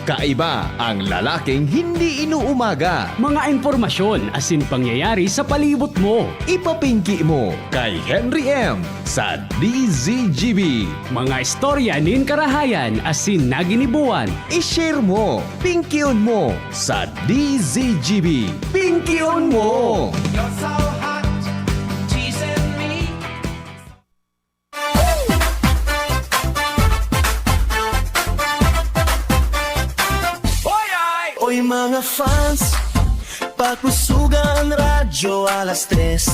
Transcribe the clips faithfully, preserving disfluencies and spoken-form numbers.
Kaiba ang lalaking hindi inuumaga. Mga impormasyon asin pangyayari sa palibot mo. Ipapingki mo kay Henry M sa D Z G B. Mga istorya nin karahayan asin naginibuan. I-share mo, pingkion mo sa D Z G B. Pingkion mo! You're so hot, teasing me. Oy, mga fans, pagbusugan radyo alas tres.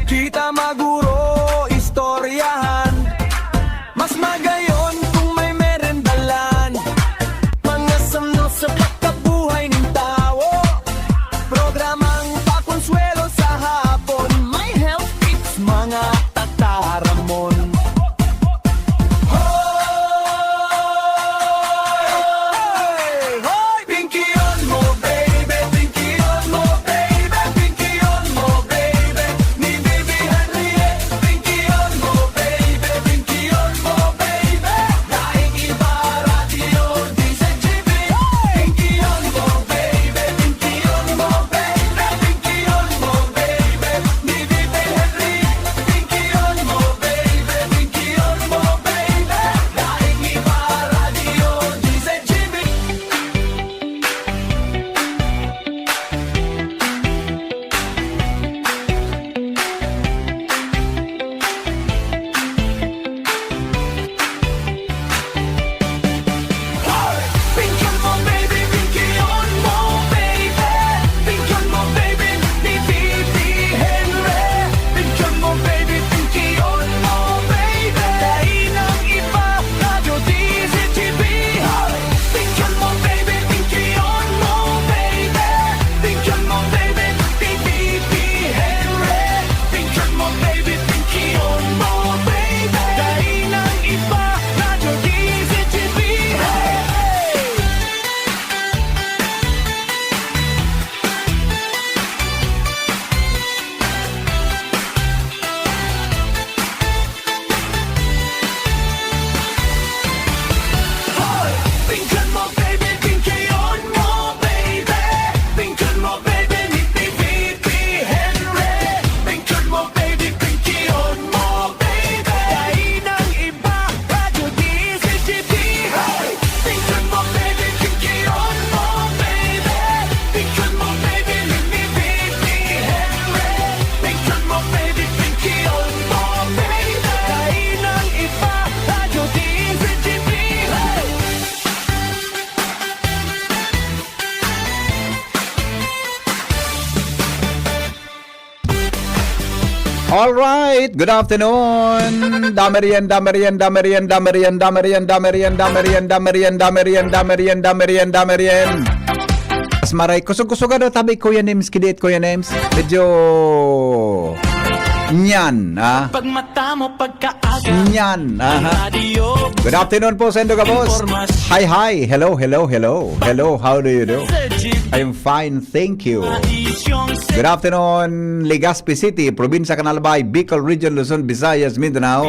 Kita maguro, istoryahan. Mas magayon kung may merendalan. Mga samno sa pagkabuhay ng tawo. Programang pakonsuelo sa hapon. May health tips, mga tataramon. Hoy! Hoy! Pingkion mo, baby! Pingkion mo, baby! Pingkion mo, baby! Ni Baby Henriette. Pingkion mo, baby! Pingkion mo, baby! Daing iba, radyo, D Z G B. Pingkion mo, baby! Pingkion mo, baby! Pingkion mo, baby! Ni Baby Henriette. Pingkion mo, baby! Pingkion mo, baby! Daing iba, radyo, D Z G B. Pingkion mo, baby, pingkion mo, baby. Pingkion mo, baby, ni Baby Henry. Pingkion mo, baby, pingkion mo, baby. Dai nang iba, Radyo D Z G B. Pingkion mo, baby, pingkion mo, baby. Pingkion mo, baby, ni Baby Henry. Pingkion mo, baby, pingkion mo, baby. Dai nang iba, Radyo D Z G B. Hey! Hoy! Pinggan mo, baby, pingkion mo, baby. Pinggan mo, baby, ni P V P Henry. Pinggan mo, baby, pingkion mo, baby. Dai nang iba, Radyo D Z G B. Hoy! Pinggan mo, baby, pingkion mo, baby. Pinggan mo, baby, ni P V P Henry. Pinggan mo, baby, pingkion mo, baby. Dai nang iba, Radyo D Z G B. Hey! Alright, good afternoon. Damerian, damerian, damerian. Mas maray, kusog-kusoga daw tabi, Kuya Nems, kidit, Kuya Nems. Medyo nyan, ah. Pagmata mo, pagkaaga. Nyan, aha. Radyo. Good afternoon po sa indo gabos. Impormasyon. Hi, hi. Hello, hello, hello. Hello, how do you do? Sa jeep. I'm fine, thank you. Good afternoon, Legazpi City, Probinsya kan Albay, Bicol Region, Luzon, Visayas, Mindanao.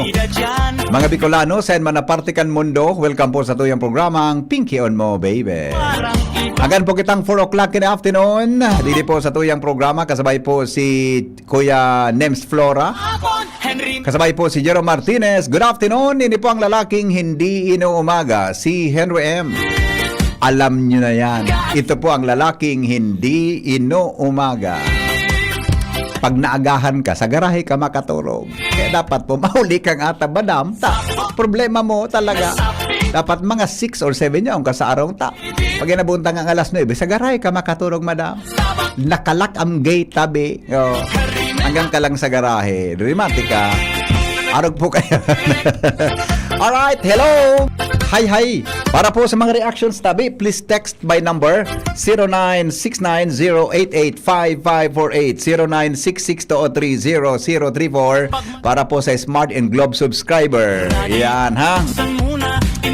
Mga Bicolano, sa man na parte kan mundo, welcome po sa tuyang programang Pinkion Mo, Baby. Hanggang po kitang four o'clock in the afternoon, didi po sa tuyang programa, kasabay po si Kuya Nems Flora. Kasabay po si Jerome Martinez. Good afternoon. Ini po ang lalaking hindi inuumaga, si Henry M. Alam nyo na yan. Ito po ang lalaking hindi inuumaga. Pag naagahan ka, sa garahe ka makaturog. Kaya dapat po, mauli kang ata, madam. Ta, problema mo talaga. Dapat mga six or seven yaon ka sa arong ta. Pag inabuntang ang alas nuebe, sa garahe ka makaturog, madam. Nakalak ang gate, tabi. Oh. Hanggang ka lang sa garahe. Dramatic, ah. Arog po kayo. Alright, hello. Hi, hi. Para po sa mga reactions, tabi, please text my number, zero nine six nine zero eight eight five five four eight, zero nine six six two oh three zero zero three four. Para po sa Smart and Globe subscriber. Yan, ha?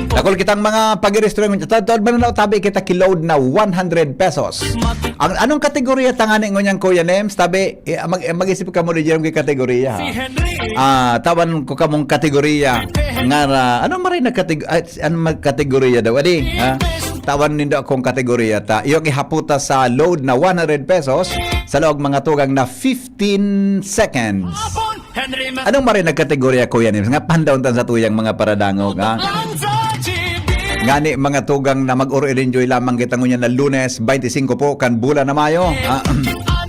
Dakul kitang mga pag-i-restaurant. Tadtad man na tabi kita ki-load na one hundred pesos. Ang anong kategorya tangani ngunyan, Kuya Nems? Tabi, eh, mag, eh, mag-isip ka mo di dyan kay kategorya, ha? Ah, tawan ko kamong kategorya. Nga ra, anong maray na kateg-, ah, anong mag-, kategorya daw? Adi, ha? Tawan nindo akong kategorya ta. Iyo gihaputa sa load na one hundred pesos sa laog mga tugang na fifteen seconds. Anong maray nagkategorya, Kuya Nims? Nga pandaon tan sa tuyang mga paradangog, ha? Ngani, mga tugang na mag-or-enjoy lamang kita ngunyan na Lunes, twenty-five po, kan bulan na Mayo, ha?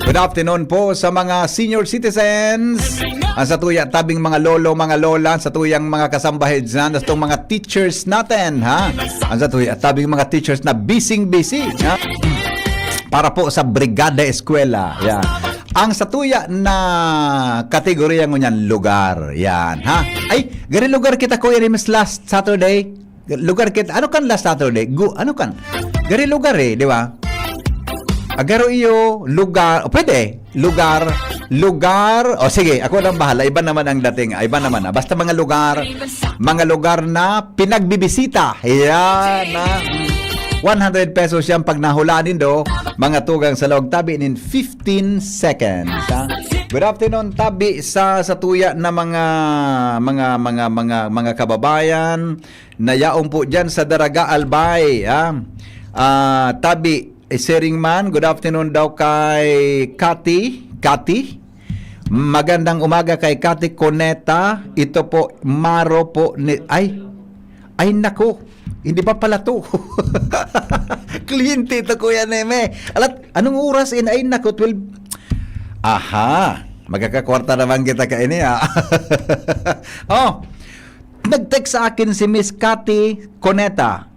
Good afternoon po sa mga senior citizens. Ang sa tuya, tabing mga lolo, mga lola, sa tuyang mga kasambahay dyan, sa tong mga teachers natin, ha? Ang sa tuya, tabing mga teachers na busy-busy, ha? Para po sa Brigada Eskwela, yan. Ang sa tuya na kategorya ngunyan, lugar, yan, ha? Ay, gari lugar kita, Kuya Rimes, last Saturday. Lugar kita, ano kan last Saturday? Gu, ano kan? Gari lugar eh, di ba? Agaro iyo, lugar, o pwede, lugar, lugar, o sige, ako nang bahala, iba naman ang dating, iba naman na. Basta mga lugar, mga lugar na pinagbibisita. Yan, na. One hundred pesos yan pag nahulaan nindo, mga tugang sa laog tabi nin fifteen seconds. Ha? Good afternoon, tabi sa, sa tuya na mga, mga, mga, mga, mga kababayan na yaon po dyan sa Daraga, Albay. Ha? Ah, tabi, eh, siring man, good afternoon daw kay Cathy. Cathy? Magandang umaga kay Cathy Coneta. Ito po, Maro po ni, ay, ay nako, hindi pa pala to. Kliyente ito, Kuya Neme. Alat, anong oras in? Ay nako, twelve. Aha, magkakakwarta naman kita kaini, ah. Oh, nag-text sa akin si Miss Cathy Coneta.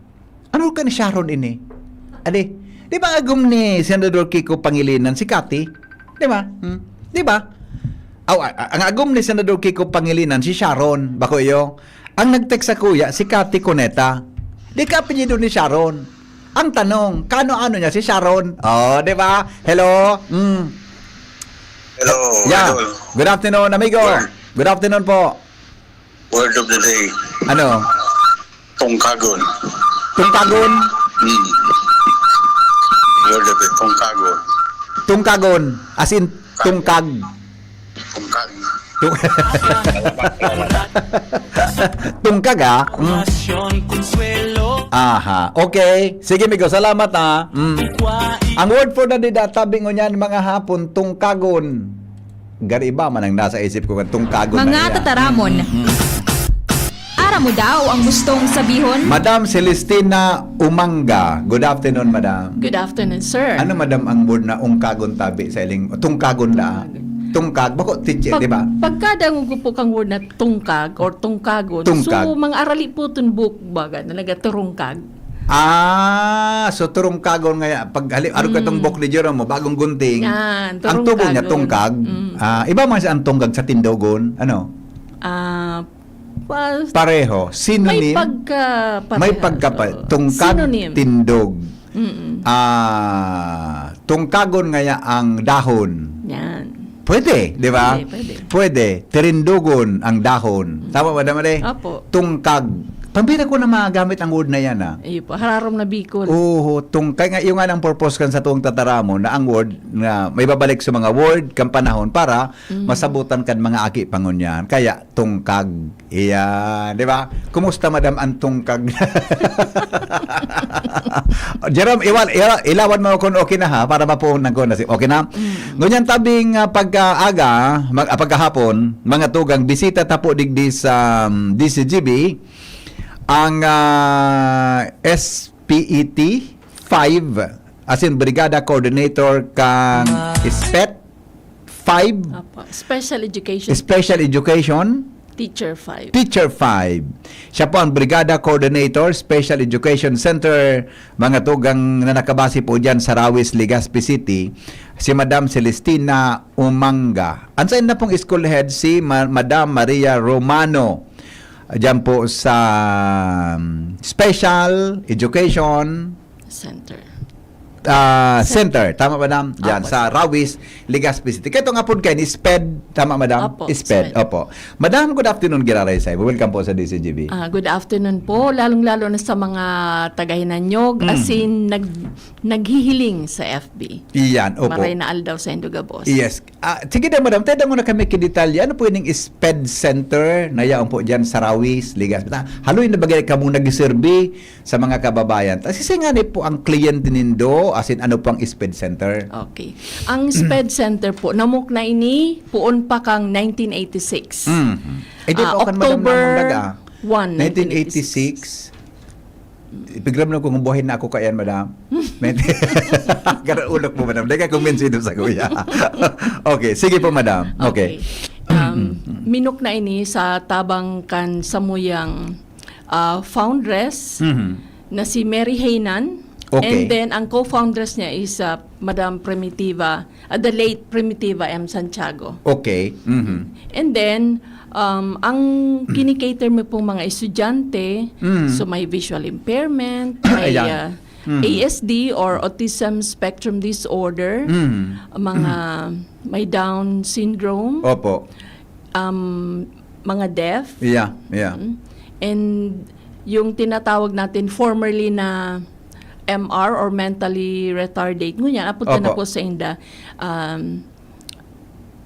Ano ka ni Sharon ini? Adi, di ba agom ni Senador Kiko Pangilinan si Cathy? Di ba? Hmm? Di ba? Aw, a-, a-, ang agom ni Senador Kiko Pangilinan si Sharon, bako iyo. Ang nag-text sa kuya, si Cathy Coneta. Di ka apelyido ni Sharon. Ang tanong, kano-ano niya si Sharon? Oh, di ba? Hello? Mm. Hello, Yeah. Idol. Good afternoon, amigo. Word. Good afternoon po. Word of the day. Ano? Tungkagon. Tungkagon? Hmm. Word of the day. Tungkagon. Tungkagon. As in, tungkag. Tungkag. Tung- tungkag, ah? Mm. Aha. Okay. Sige, amigo. Salamat, ah. Mm. Ang word for the day, databi ngunyan, mga hapon, tungkagon. Gariba man ang nasa isip ko, tungkagon na Mga iya. tataramon. Aram mo daw ang gustong sabihon? Madam Celestina Umanga. Good afternoon, madam. Good afternoon, sir. Ano, madam, ang word na ungkagon tabi sa iling, tungkagon la? Tungkag, bako, teacher, Pag, di ba? Pagkadangog ko po kang word na tungkag or tungkagon, Tungkag. So, mga arali po itong book baga na nagaturungkag. Ah, so turungkagon nga, pag hali, arog ka tong book ni Jerome mo, bagong gunting, Yan, ang tubo niya, turungkagon. Tungkag. Mm. Ah, iba man siya ang tungkag sa tindogon. Ano? Ah, pa- Pareho. may Synonym. pagka May pagkapa. Tungkag, Synonym. Tindog. Mm-mm. Ah, tungkagon ngaya ang dahon. Yan. Pwede, di ba? Pwede, pwede. Pwede. Tirindugon ang dahon. Tama ba naman eh? Opo. Tungkag. Pambira ko na magamit ang word na yan, ah. Iyo po, hararom na Bicol. Oo, tungkag. Nga, yung nga ng purpose kan sa tuwang tataramon na ang word na may babalik sa mga word kan panahon para masabutan kan mga aki pangunyan. Kaya, tungkag. Iyan, di ba? Kumusta, madam, ang tungkag? Jerome, iwal, ila- ilawan mo kung okay na, ha, para mapuhunan ko na si, okay na? Ngunyan tabing ah, pagkaaga, mag, ah, pagkahapon, mga tugang, bisita tapo digdi sa um, D C G B, ang ah, S P E T five, as in Brigada Coordinator kang SPET five, Apo. Special Education Special Education Teacher five. Teacher five. Siya po ang Brigada Coordinator, Special Education Center, mga tugang na nakabase po dyan sa Rawis, Legazpi City, si Madam Celestina Umanga. Ang sa na pong school head, si Ma- Madam Maria Romano. Diyan po sa um, Special Education Center. ah, Center. Tama, madam? Diyan, Opo, sa sir. Rawis, Legazpi City. Kaya itong apod kayo ni SPED, tama, madam? Opo, SPED, SPED. Opo. Madam, good afternoon, giraray sa iyo. Welcome po sa D C G B. Ah, good afternoon po, lalong-lalo na sa mga taga-Hinanyog, Mm. as in, nag-, naghihiling sa F B. Iyan, opo. Maray na aldaw sa Indogabos. Yes. Ah, sige daw, madam, tayo daw muna kami kidetalye. Ano po yung SPED Center na yaon po dyan sa Rawis, Legazpi? Ta-, haloy na bagay kamo nagserbi sa mga kababayan. Ta-, sisay nga ni po ang kliyente nindo, as in, ano po ang SPED Center? Okay. Ang SPED Center po, namok na ini, puon pa kang nineteen eighty-six. Mhm. Eh, di Ah, pa ako kan madam October namang daga. one, nineteen eighty-six. Nineteen eighty-six. Ipigram na kung buhay na ako kayan, madam. Met-, Karaulok po, madam. Dahil ka kumbinsido sa kuya. Okay, sige po, madam. Okay. Okay. Um, minok na ini sa tabang kan samuyang, ah, foundress Mhm. na si Mary Heynan. Okay. And then, ang co-foundress niya is, ah, Madam Primitiva, ah, the late Primitiva M Santiago. Okay. Mhm. And then, um, ang kinikater mo pong mga estudyante, Mm. so may visual impairment, may, Ayan. ah, Mm. A S D or autism spectrum disorder, Mm. mga may Down syndrome, Opo. um, mga deaf. Yeah, yeah. Mm. And yung tinatawag natin formerly na M R or mentally retarded, ngunyan, apod ka na Opo. po sa inda, um,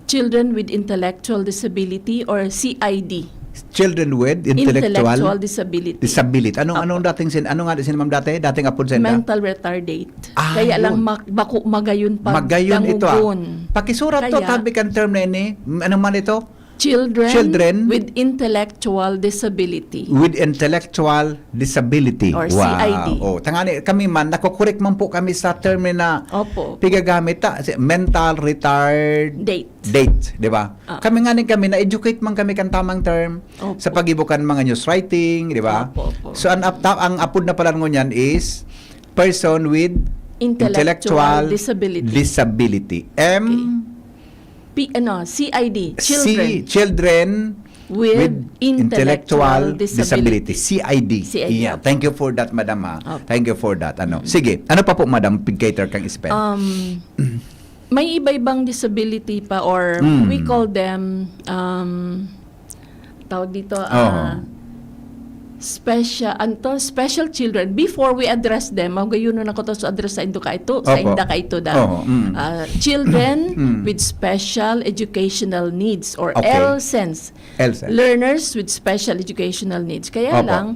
children with intellectual disability or C I D. Children with intellectual Intellectual disability. disability. Anong, Opo. anong dating sin-, ano nga sin ma'am dati? Dating apod sa inda? Mental retardate. Ah, Kaya lang yun. mak-, bako magayon pag Magayon ito, ah. dangugon. Pakisurat to, Kaya tabi kan term na ini. Ano man ito? Children Children with intellectual disability. With intellectual disability. Or Wow. C I D. Oh, tangani, kami man, nakukorek man po kami sa term na Opo. pigagamit ta, si mental retard Date. date, di ba? Ah. Kami nga rin kami, na-educate man kami kan tamang term Opo. sa pag-ibo kan mga news writing, di ba? Opo, opo. So, ang, ap-, ta-, ang apod na pala ngunyan is person with Intellectual intellectual disability. disability. M Okay. P-, ano, C I D, C-, children. children With with intellectual intellectual disability. disability, C I D. C I D, Yeah, opo. thank you for that, madam, ha. Opo. Thank you for that. Ano? Mm. Sige, ano pa po, madam, pig-cater kang SPED? Um, may iba-ibang disability pa or Mm. we call them, um, tawag dito, ah, Oo. special, anto, special children. Before we address them, magayon na ako to sa address sa indo ka ito, sa Opo. inda ka ito da. Oo, mm. Ah, children Mm. with special educational needs or Okay. L SENS. L SENS. Learners with special educational needs. Kaya Opo. lang,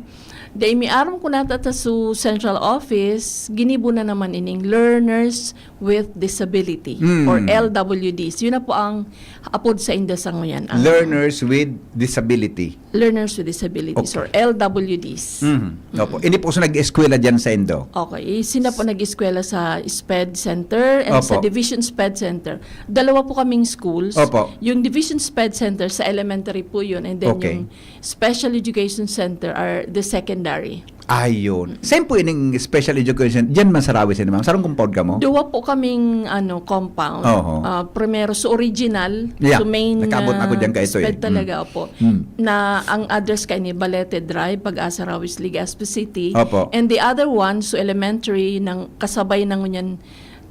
dai mi aram kung nata ta su central office, ginibo na naman ining learners with disability Mm. or L W Ds. Yun na po ang apod sa inda sa nguyan, ang Learners with disability. Learners with disabilities Okay. or L W Ds. Mhm. Opo. Mm. Hindi po sa nag-eskwela dyan sa indo? Okay. Sina po nag-eskwela sa SPED Center and sa Opo. Division SPED Center? Dalawa po kaming schools. Opo. Yung Division SPED Center sa elementary po yun, and then Okay. yung Special Education Center are the secondary. Ayun. Same po ining special education. Diyan man sa Rawis, ano, ma'am? Sarong compound ka mo? Duwa po kaming, ano, compound. Oho. Ah, primero, sa original, Yeah. sa main, Nakaabot ako ah, diyan ka ito, eh. SPED talaga, Mm. opo. Mm. Na ang address ka ni Balete Drive, Pag-asa, Rawis, Legazpi City. Opo. And the other one, so elementary, ng kasabay na ngunyan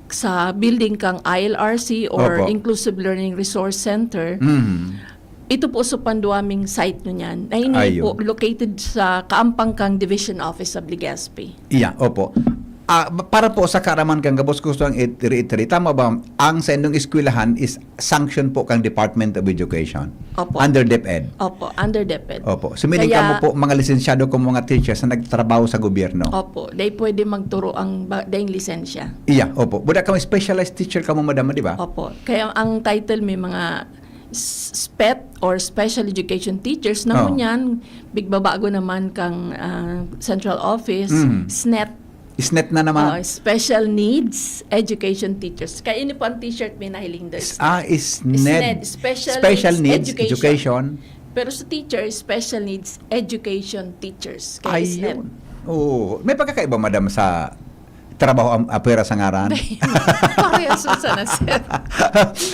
sa building kang I L R C or Opo. Inclusive Learning Resource Center. Mm. Ito po sa panduaming site ngunyan. Na ini Ayun. po located sa kaampang kang Division Office sa Legazpi. Iya, opo. Ah, ba-, para po sa kaaraman kang gabos, gusto ang it-, reiterate. Tama ba, ang sa indong eskwelahan is sanction po kang Department of Education? Opo. Under DepEd? Opo, under DepEd. Opo. So, meaning Kaya kamo po, mga lisensyado kamo, mga teachers na nagtrabaho sa gobyerno? Opo. Dai pwede magturo ang ba-, daing lisensya. Iya, opo. Buda kamo specialized teacher kamo, madam, di ba? Opo. Kaya ang title may mga s-, SPET or special education teachers na Oh. ngunyan, bigbabago naman kang, ah, central office, Mm. SNET. SNET na naman. Oh, Special Needs Education Teachers. Kaya ini po ang t-shirt may nahiling doon. S-, ah, SNED. SNED, Special Special Needs Needs Education. Education. Pero sa teacher, Special Needs Education Teachers. Kaya SNED. Ayun. Oo. May pagkakaiba, madam, sa trabaho ang apera sa ngaran. Parehas mo sana, sir.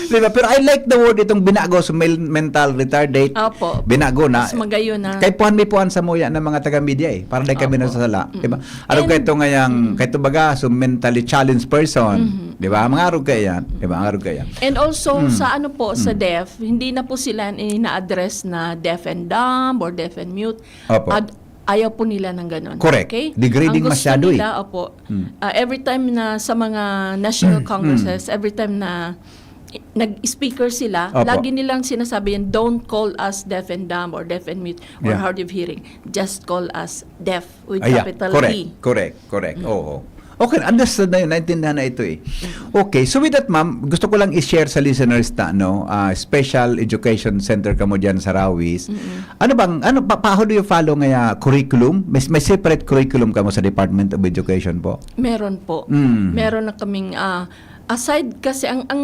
Di ba? Pero I like the word itong binago, so mel-, mental retardate. Opo. Binago na. Mas magayon na. Kay puhan mi puhan sa muya ng mga taga-media eh. Para dahil kami Opo. nasasala. Di ba? Arog And kayo ito ngayang, Mm. kayo ito baga, so mentally challenged person. Mhm. Di ba? Mga arog kayo yan. Di ba? Mga arog kayo yan. And also, Mm. sa ano po, sa Mm. deaf, hindi na po sila ina-address na deaf and dumb or deaf and mute. Opo. Ad-, ayaw po nila ng ganon. Correct. Okay? Degrading Ang gusto masyado eh. nila, opo, Mm. ah, every time na sa mga national Mm. congresses, every time na i-, nag-speaker sila, Opo. lagi nilang sinasabi yan, "Don't call us deaf and dumb or deaf and mute or Yeah. hard of hearing. Just call us deaf with Ah, yeah. capital Correct. D." Correct. Correct. Mm. Oo. Okay, understood na yun. Naintindihan na ito eh. Mm. Okay, so with that, ma'am, gusto ko lang i-share sa listeners ta, no, ah, special education center kamo dyan sa Rawis. Mm-mm. Ano bang, ano, pa, pa, how do you follow ngaya curriculum? May, may separate curriculum kamo sa Department of Education po? Meron po. Mm. Meron na kaming, ah, aside kasi ang, ang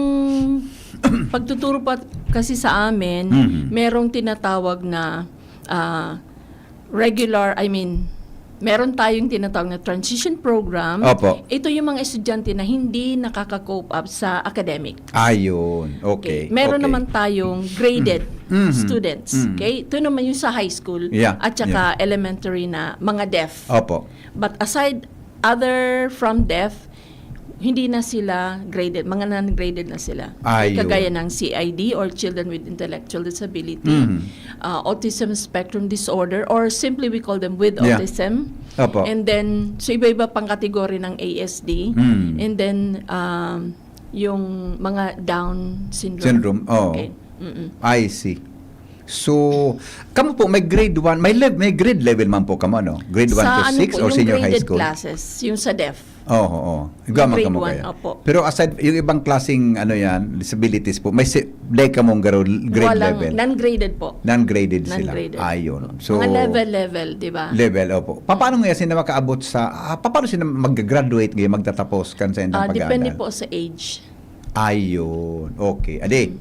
pagtuturo pa kasi sa amin, Mhm. merong tinatawag na, ah, regular, I mean, meron tayong tinatawag na transition program. Opo. Ito yung mga estudyante na hindi nakaka-cope up sa academic. Ayun. Okay. Okay. Meron Okay. naman tayong graded Mhm. Mhm. students. Mhm. Okay? Ito naman yung sa high school Yeah. at saka Yeah. elementary na mga deaf. Opo. But aside, other from deaf, hindi na sila graded. Mga non-graded na sila. Ayun. Kagaya ng C I D or children with intellectual disability, Mhm. ah, autism spectrum disorder, or simply we call them with Yeah. autism. Opo. And then, so iba-iba pang kategory ng A S D. Mm. And then, um, yung mga Down syndrome. Syndrome, oo. Okay. Mm-mm. I see. So, kamo po, may grade one, may lev-, may grade level man po kamo, no? Grade one Sa to ano six po, or yung senior high graded school? classes, yung sa deaf. Oo, oo. Igwa man Grade kamo one, kaya. opo. Pero aside, yung ibang klaseng, ano yan, disabilities po, may si-, dahil kamong garo-, grade Walang, level? non-graded po. Non-graded sila. Non-graded. Ayun. So, Mga level-level, di ba? Level, opo. Pa-, paano nga sila makaabot sa, ah, pa-, paano sila mag-graduate ngayon, magtatapos kan sa indang Ah, depende pag-aaral? po sa age. Ayun. Okay. Adi.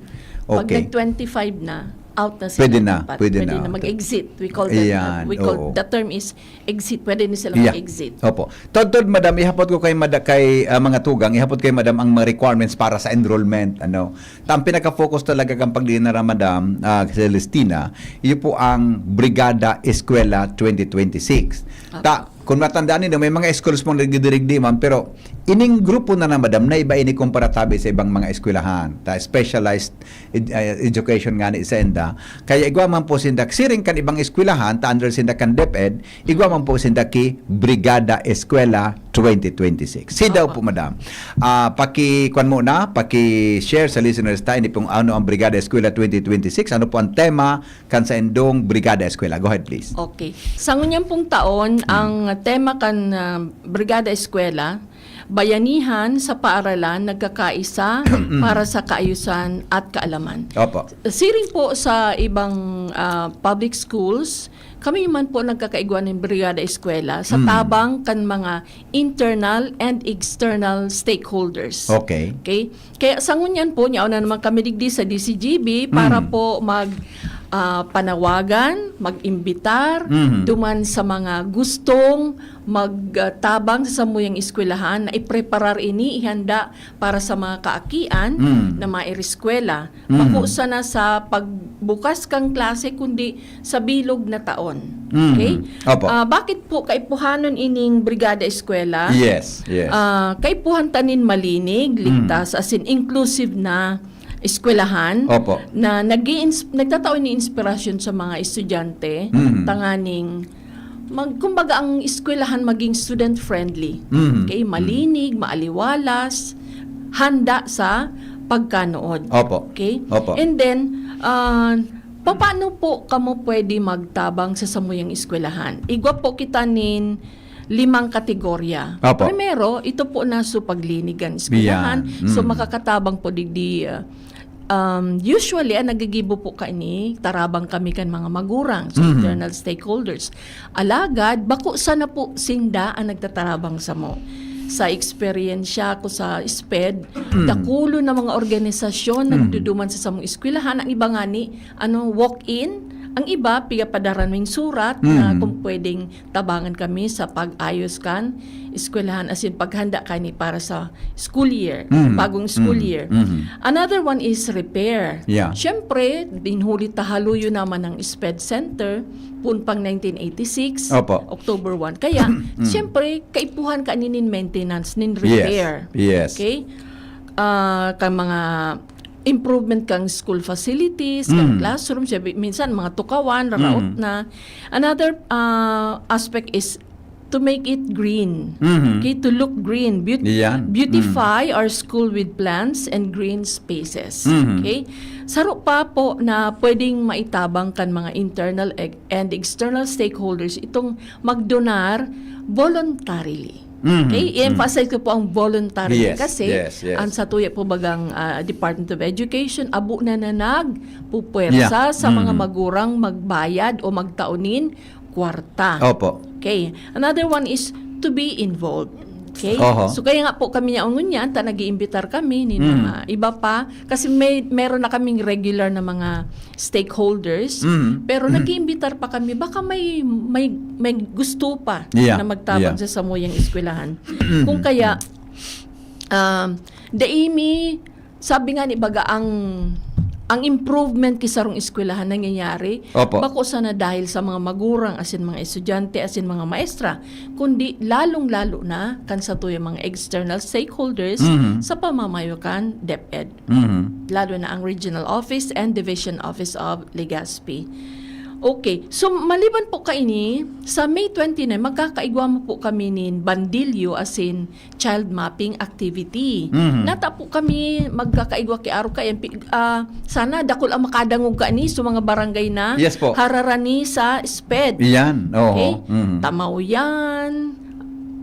Pag Okay. nag twenty-five na, out na sila Pwede na, dapat. pwede Pwede na. na mag-exit. We call them, Ayan, uh, we call, oo. the term is exit. Pwede na sila Yeah. mag-exit. Opo. Tod-tod, madam, ihapot ko kay mada-, kay, ah, mga tugang, ihapot kay madam ang mga requirements para sa enrollment, ano. Ta-, ang pinaka-focus talaga kang paglinara, madam, ah, Celestina, iyo po ang Brigada Eskwela twenty twenty-six. Opo. Ta, kung matandaan nindo, may mga schools pong nagdidirigdi man, pero ining grupo na na, madam, na iba ini kumpara tabi sa ibang mga eskwelahan. Ta, specialized ed-, ah, education nga ni sa enda. Kaya igwa man po sinda, siring kan ibang eskwelahan, ta under sinda kan DepEd, igwa man po sinda ki Brigada Eskwela twenty twenty-six. Si daw Opo. po, madam. Ah, paki-, kwan mo na, paki-share sa listeners ta, ini pong ano ang Brigada Eskwela twenty twenty-six, ano po ang tema kan sa indong Brigada Eskwela. Go ahead, please. Okay. Sa ngunyan pong taon, Hmm. ang tema kan, ah, Brigada Eskwela, Bayanihan sa Paaralan, Nagkakaisa para sa Kaayusan at Kaalaman. Opo. Siring po sa ibang, ah, public schools, kami man po nagkakaigwa ng Brigada Eskwela sa Hmm. tabang kan mga internal and external stakeholders. Okay. Okay? Kaya sa ngunyan po, nyaon na naman kami digdi sa D C G B para Mm. po mag, ah, panawagan, mag-imbitar, Mm. duman sa mga gustong mag, ah, tabang sa samuyang eskwelahan na ipreparar ini, ihanda para sa mga kaakian Mm. na maireskwela. Mm. Bako sana sa pagbukas kang klase, kundi sa bilog na taon. Mm. Okay? Opo. Ah, bakit po kaipuhanon ining Brigada Eskwela? Yes, yes. Ah, kaipuhan ta nin malinig, Mm. ligtas, as in inclusive na eskwelahan Opo. na nag-iins-, nagtatao ni inspirasyon sa mga estudyante, Mm. tanganing mag-, kumbaga ang eskwelahan maging student-friendly. Mm. Okay? Mm. Malinig, maaliwalas, handa sa pagkanood. Opo. Okay? Opo. And then, ah, papaano po kamo pwede magtabang sa samuyang eskwelahan? Igwa po kita nin limang kategorya. Opo. Primero, ito po na so paglinig kan eskwelahan. Yan. So, Mm. makakatabang po digdi, ah, um, usually, ang nagigibo po kaini, tarabang kami kan mga magurang, so Mhm. internal stakeholders. Alagad, bako sana po sinda ang nagtatarabang samo. Sa eksperyensya ko sa SPED, Mm. dakulo na mga organisasyon Mm. nagduduman sa samong eskwelahan. Ang iba nga ni, ano, walk-in, Ang iba, pigapadara ning surat na Mm. kung pwedeng tabangan kami sa pag-ayos kan eskwelahan, as in, paghanda kani para sa school year, Mm. bagong school Mm. year. Mm. Another one is repair. Yeah. Siyempre, dinhuli ta haluyo naman ang SPED Center, pun pang nineteen eighty-six, Opo. October one. Kaya, Mm. siyempre, kaipuhan ka nin maintenance, nin Yes. repair. Yes. Okay? Ah, kan mga improvement kang school facilities, kang Mm. classroom, siyempre, minsan mga tukawan, raraot Mm. na. Another, ah, aspect is to make it green. Mhm. Okay, to look green. Beaut-, Iyan. beautify Mm. our school with plants and green spaces. Mhm. Okay? Saro pa po na pwedeng maitabang kan mga internal eg-, and external stakeholders itong magdonar voluntarily. Mhm. Okay? I-emphasize Mhm. ko po ang voluntarily Yes, kasi yes, yes. ang satuya po bagang, ah, Department of Education, abo na na nagpupuwersa Yeah. sa mga Mhm. magurang magbayad o magtao nin kwarta. Opo. Okay. Another one is to be involved. Okay? Oho. So, kaya nga po kami niya ngunyan, ta nag-iimbitar kami nin Mm. mga iba pa. Kasi may, meron na kaming regular na mga stakeholders. Mm. Pero Mm. nag-iimbitar pa kami. Baka may, may, may gusto pa Yeah. na magtabang Yeah. sa samuyang eskwelahan. Mm. Kung kaya, Mm. um, dai mi Sabi nga ni baga, ang, ang improvement ki sarong eskwelahan nangyayari, Opo. bako sana dahil sa mga magurang, asin mga estudyante, asin mga maestra, kundi lalong-lalo na kan satuyang mga external stakeholders Mhm. sa pamamayo kan DepEd. Mhm. Lalo na ang Regional Office and Division Office of Legazpi. Okay. So, maliban po kaini, sa May twenty-nine, magkakaigwa mo po kami nin bandilyo, asin child mapping activity. Mhm. Nata po kami magkakaigwa ki arog kaiyan, pi-, ah, sana dakul ang makadangog kani sa mga barangay na Yes po. hararani sa SPED. Iyan, oo. Okay? Mhm. Tamaw yan.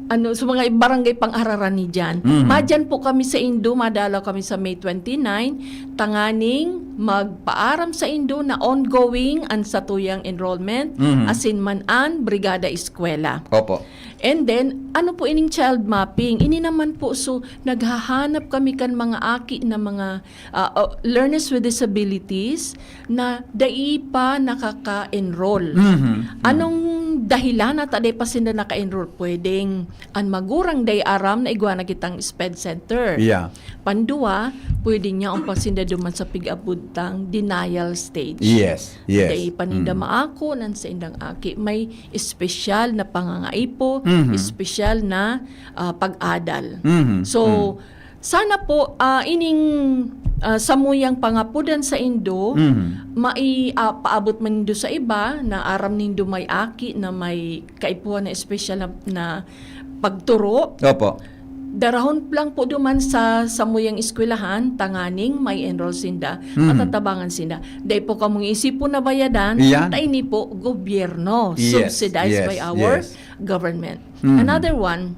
Ano, sa mga barangay pang hararani dyan. Mhm. Madyan po kami sa Indo, madalaw kami sa May twenty-nine, tanganing magpaaram sa Indo na ongoing ang satuyang enrollment, Mhm. asin man an Brigada Eskwela. Opo. And then, ano po ining child mapping? Ini naman po, so, naghahanap kami kan mga aki na mga, ah, oh, learners with disabilities na dai pa nakaka-enroll. Mhm. Anong dahilan na ta dai pa sinda naka-enroll? Pwedeng an magurang dai aram na igwa na kitang SPED center. Yeah. Pandua, pwede niya ang pasinda duman sa pig-abot tang denial stage. Yes, yes. Dai pa ninda Mm. maako nan saindang aki. May espesyal na pangangaipo, Mhm. espesyal na, ah, pag-adal. Mhm. So, Mm. sana po, ah, ining, ah, samuyang pangapodan sa indo, Mhm. mai-, ah, paabot man nindo sa iba na aram nindo may aki na may kaipuhan na espesyal na, na pagturo. Opo. Darahon lang po duman sa samuyang eskwelahan, tanganing may enroll sinda, Mhm. matatabangan sinda. Dai po kamong isipon na bayadan, Iyan. ta ini po gobyerno, Yes, subsidized yes, by our yes. government. Mhm. Another one,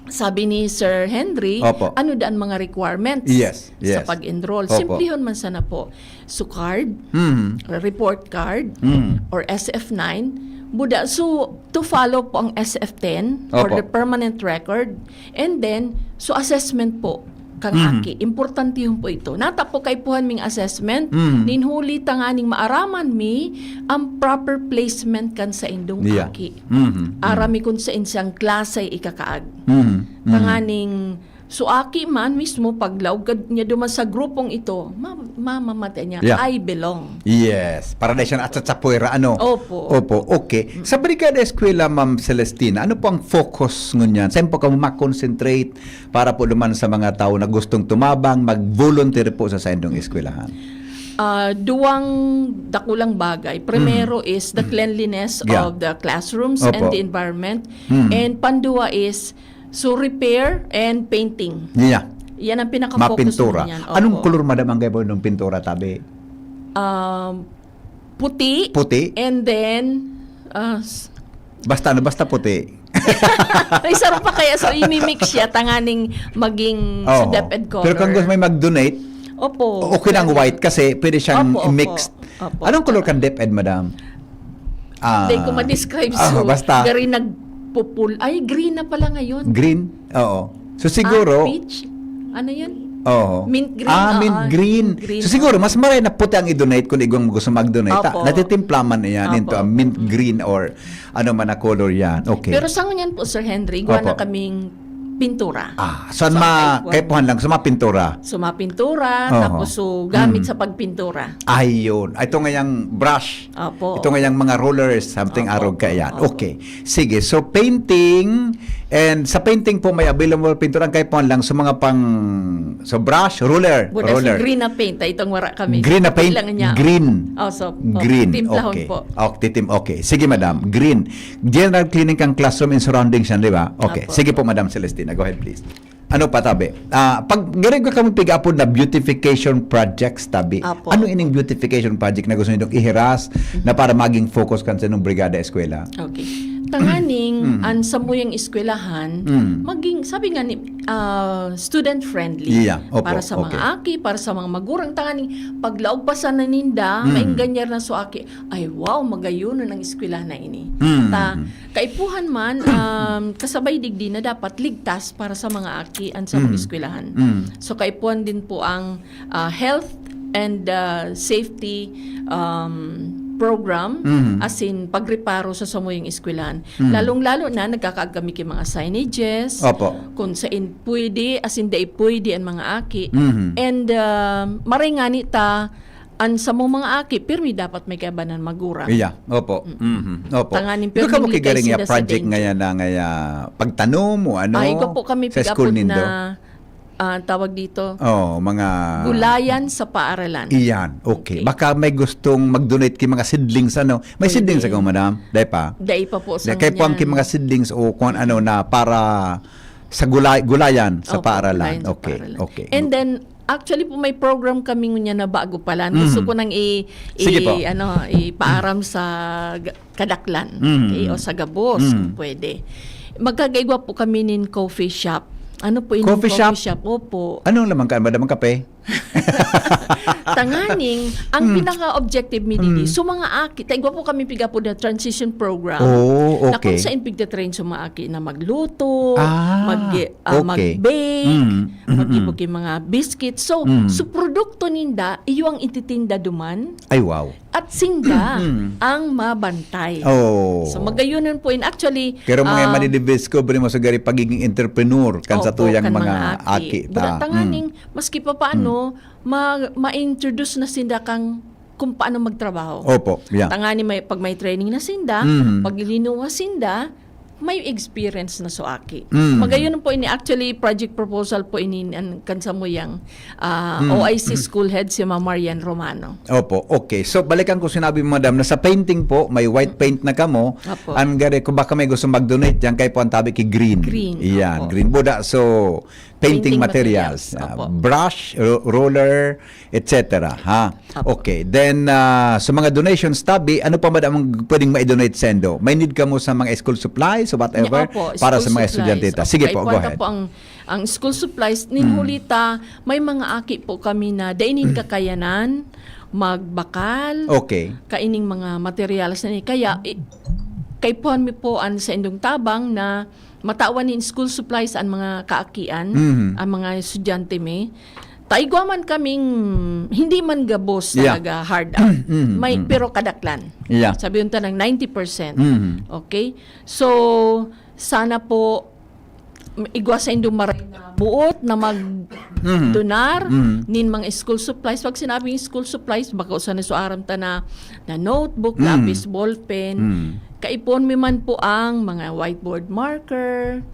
sabi ni Sir Henry, Opo. ano daan mga requirements Yes, sa yes. pag-enroll? Opo. Simplihon man sana po. So card, Mhm. report card, Mhm. or S F nine. Buda, so to follow po ang S F ten or Opo. the permanent record. And then, so assessment po kang Mhm. aki. Importantehon po ito. Nata po kaipuhan ming assessment, Mhm. nin huli tanganing maaraman mi ang proper placement kan saindong Yeah. aki. Mhm. Aram mi kung sain siyang klase ikakaag. Mhm. Mhm. Tanganing, so aki man mismo, paglaog kad-, niya duman sa grupong ito, ma-, mamamati niya, Yeah. "I belong." Yes. Para dai siya naatsat sa puwera, ano? Opo. Opo, okay. Mm. Sa Brigada Eskwela, Ma'am Celestina, ano po ang focus ngunyan? Saan po kamo makonsentrate para po duman sa mga tao na gustong tumabang, mag-volunteer po sa saindong eskwelahan? Ah, duwang dakulang bagay. Primero Mm. is the cleanliness Yeah. of the classrooms Opo. and the environment. Mm. And pandua is, so, repair and painting. Yeah. Yan ang pinaka-focus Mapintura. naman yan. Anong Opo. kulor, madam, ang gabon ng pintura, tabi? Um, puti. Puti? And then, ah, s- Basta ano, basta puti. May sarap pa kaya, so, imimix siya, tanganing maging sa Oo. DepEd color. Pero kung gusto may mag-donate, Opo. okay lang Pwede. white kasi pwede siyang Opo, opo. mixed. Opo. Anong color kan DepEd, madam? Ah, Hindi ko ma-describe, ah, so, basta. gari nagpupul-, ay, green na pala ngayon. Green? Oo. So, siguro, Ah, peach? Ano yun? Oo. Mint green, Ah, oo, mint green. mint green, So siguro, oo. mas maray na puti ang i-donate kung igwang gusto mag-donate. Ta, Opo. natitimplaman na yan into Opo. a mint green or ano man na color yan. Okay. Pero sa ngayon po, Sir Henry, gawa na Opo. kaming pintura. Ah, so, So, ma, kaipuhan. kaipuhan lang, so mapintura. So, mapintura, Oho. tapos so gamit Mm. sa pagpintura. Ayun. Ito nga yung brush. Opo. Ito nga yung mga rollers, something Opo, arog ka yan. opo. Okay. Sige, so painting, and sa painting po may available pintura, ang kaipuhan lang, so mga pang, so brush, ruler, Buda roller. Sa green na paint, ay itong wara kami. Green na paint? Kailangan niya. Green. Oh, so, oh, Green. timplahon Okay. Po. Oh, titim. Okay. Sige, madam. Green. General cleaning kang classroom and surroundings yan, di ba? Okay. Apo. Sige po, Madam Celestina. Go ahead, please. Ano pa, tabi? Ah, pag gari ko kami pig-apod na beautification projects, tabi. Apo. Ano ining beautification project na gusto ninyong ihiras na para maging focus kan sa inyong brigada eskwela? Okay. Tanganing, Mm. ang samuyang eskwelahan, Mm. maging, sabi nga ni, ah, student friendly. Yeah, opo, Para sa mga okay. aki, para sa mga magurang, tanganing paglaog pa sana ninda, Mm. maingganyan na so aki. Ay, wow, magayonon ang eskwelahan na ini. Mm. Ta, kaipuhan man, um, kasabay digdi na dapat ligtas para sa mga aki an sa mga Mm. eskwelahan. Mm. So, kaipuhan din po ang ah, health and ah, safety um, program, Mm. as in pagreparo sa samuyang eskwelahan. Mm. Lalong-lalo na nagkakaag kami kay mga signages, Opo. kung saan pwede, as in dai pwede ang mga aki. Mhm. And ah, maray ngani ta, ang samong mga aki, pirmi dapat may kaibanan magurang. Iya, opo. Mhm. Opo. Tanganing Ikaw ka mo pirming kigaring likay nga sila sa project danger. Ngayon na ngaya pagtanom o ano Ay, igwa po kami sa school pig-apod nindo? Na, ah, tawag dito, Oh, mga gulayan sa paaralan. Iyan, okay. Okay. Baka may gustong mag-donate kay mga seedlings, ano? May Pwede. Seedlings ako, madam? Dahil pa? Dai pa po sa Kaya po ang ngunyan. Mga seedlings o kung ano na para sa gulay, gulayan sa Opo, paaralan. gulayan sa Okay, paaralan. Okay. And then, actually po may program kami ngunyan na bago pa lang. Gusto Mhm. ko nang i, i- Sige po. ano, ipaaram sa g- kadaklan. Mhm. Okay, o sa gabos, Mhm. kung pwede. Magkagaigwa po kami nin coffee shop. Ano po yung Coffee coffee shop? Shop? Opo. Anong laman ka, madam? Kape? Tanganing, ang Mm. pinaka-objective mi didi, Mm. so mga aki, taigwa po kami pig-apod na transition program. Oh, Na kung okay. saan pigtatrain sa mga aki na magluto, Ah, mag, ah, okay. mag-bake, Mm, mm, mag-ibog mm. yung mga biscuit. So, Mm. so produkto ninda, iyo ang ititinda duman Ay, wow. at sinda Mm. ang mabantay. Oh. So, magayonon po in actually, Pero mga ah, manidiscover mo sa gari pagiging entrepreneur kan sa Opo, tuyang kan mga mga aki. aki. Ta. Tanganing, Mm. maski pa paano, ma- ma-introduce na sinda kang kung paano magtrabaho. Opo, yeah. Tangani may, pag may training na sinda, Mm. pag linuwas sinda, may experience na so aki. Mm. Magayon po ini, actually, project proposal po ini an kan samuyang ah, Mm. O I C school head si Ma'am Marian Romano. Opo, okay. So, balikan ko sinabi mo, madam, na sa painting po, may white paint na kamo. Opo. Ang gari, kung baka may gusto mag-donate, yan kayo po ang tabi kay green. Green, Yan, opo. green. Buda, so, painting, Painting materials. materials, Ah, opo. brush, ro- roller, et cetera. Ha? Opo. Okay. Then, ah, sa mga donations tabi, ano pa madam ang pwedeng ma-donate sendo? May need kamo sa mga school supplies or whatever Opo, para sa school mga supplies. estudyante ta? Opo, Sige po, go kaipuhan ta ahead. Po ang, ang school supplies, Mm. ninhuli ta, may mga aki po kami na dai nin kakayanan, magbakal, Okay. kaining mga materials na ni. Kaya, i- kaipuhan mi po ang sa indong tabang na matawan nin school supplies ang mga kaakian, Mhm. ang mga estudyante mi. Taigwa man kaming, hindi man gabos Yeah. talaga hard out, Mhm, may, mhm. Pero kadaklan. Yeah. Sabi yun ta ng ninety percent. Mhm. Okay? So, sana po, igwa sa indong maray na buot na magdonar Mhm. nin mga school supplies. Pag sinabing school supplies, baka usa na so aram ta na, na notebook, Mhm. lapis, ballpen. Mhm. Kaipon mi man po ang mga whiteboard marker,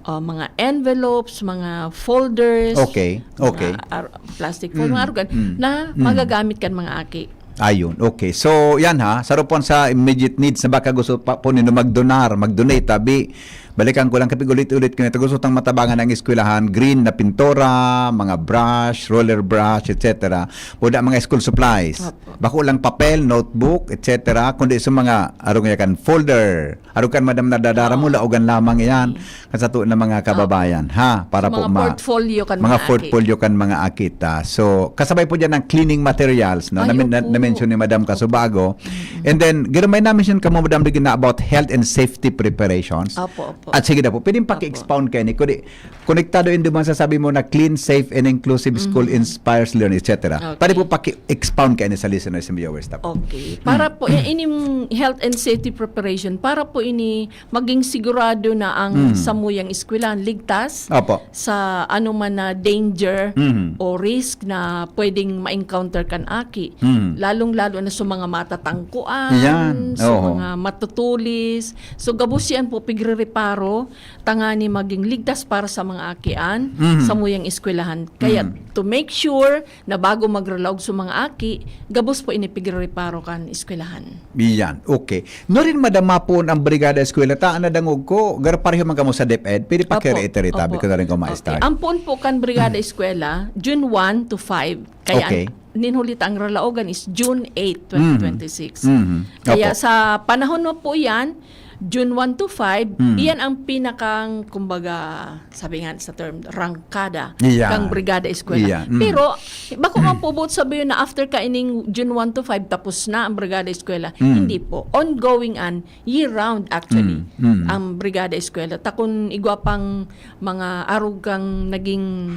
ah, mga envelopes, mga folders, Okay, okay. mga ar- plastic folder, Mm, mga arugan, mm, na mm. magagamit kan mga aki. Ayun, okay. So, yan ha, saropon sa immediate needs na baka gusto pa po nino magdonar, mag-donate, tabi. Balikan ko lang, kapig ulit-ulit ko nito. Gusto tang matabangan ang eskwelahan, green na pintura, mga brush, roller brush, et cetera. Buda mga school supplies. Opo. Bako lang papel, notebook, et cetera. Kundi sa mga arong yakan folder, arong kan madam nadadara mo, Oo. Laogan lamang yan. Kan sa tuon na mga kababayan, ha? Para Sa po mga ma- portfolio kan mga mga aki. portfolio kan mga aki ta. So, kasabay po dyan ang cleaning materials, no? Ay, Namin- na- opo. na-mention ni Madam Casubago. And then, gano'n may na-mention ka mo, Madam Regina, about health and safety preparations. Opo, opo. At sige na po, pwedeng paki-expound kaini. Kundi, konektado yun duman sa sabi mo na clean, safe, and inclusive school inspires learning, et cetera. Pwede po paki-expound kaini sa listeners and viewers ta po. Okay. Para po, i- ining health and safety preparation, para po ini maging sigurado na ang samuyang eskwelahan ligtas Opo. sa anuman na danger Mhm. o risk na pwedeng ma-encounter kan aki. Mhm. Lalong-lalo na sa mga matatangkuan, Yan. sa Oo. mga matutulis. So, gabos yan po, pigre-reparo, tangani maging ligtas para sa mga akian, Mhm. samuyang eskwelahan. Kaya, Mhm. to make sure na bago magralaog sa mga aki, gabos po ini pigre-reparo kan eskwelahan. Yan. Okay. No rin madama po ang Brigada Eskwela. Ta, nadangog ko, gar pareho man kamo sa DepEd. Pwede pa Opo. kere-reiterate, tabi Opo. ko na rin kung Okay. ma-start. Ang puon po kan Brigada Eskwela, June one to five. Kaya Okay. ninhulita ang ralaogan is June eight, twenty twenty-six. Mhm. Kaya Opo. sa panahon na po yan, June one to five, Mm. iyan ang pinakang, kumbaga, sabi nga sa term, rangkada Iyan. kang Brigada Eskwela. Iyan. Mm. Pero, bako man po buot sabihin na after kaining June one to five, tapos na ang Brigada Eskwela. Mm. Hindi po. Ongoing and year-round, actually, Mm. Mm. ang Brigada Eskwela. Ta kun igwa pang mga arog kang naging,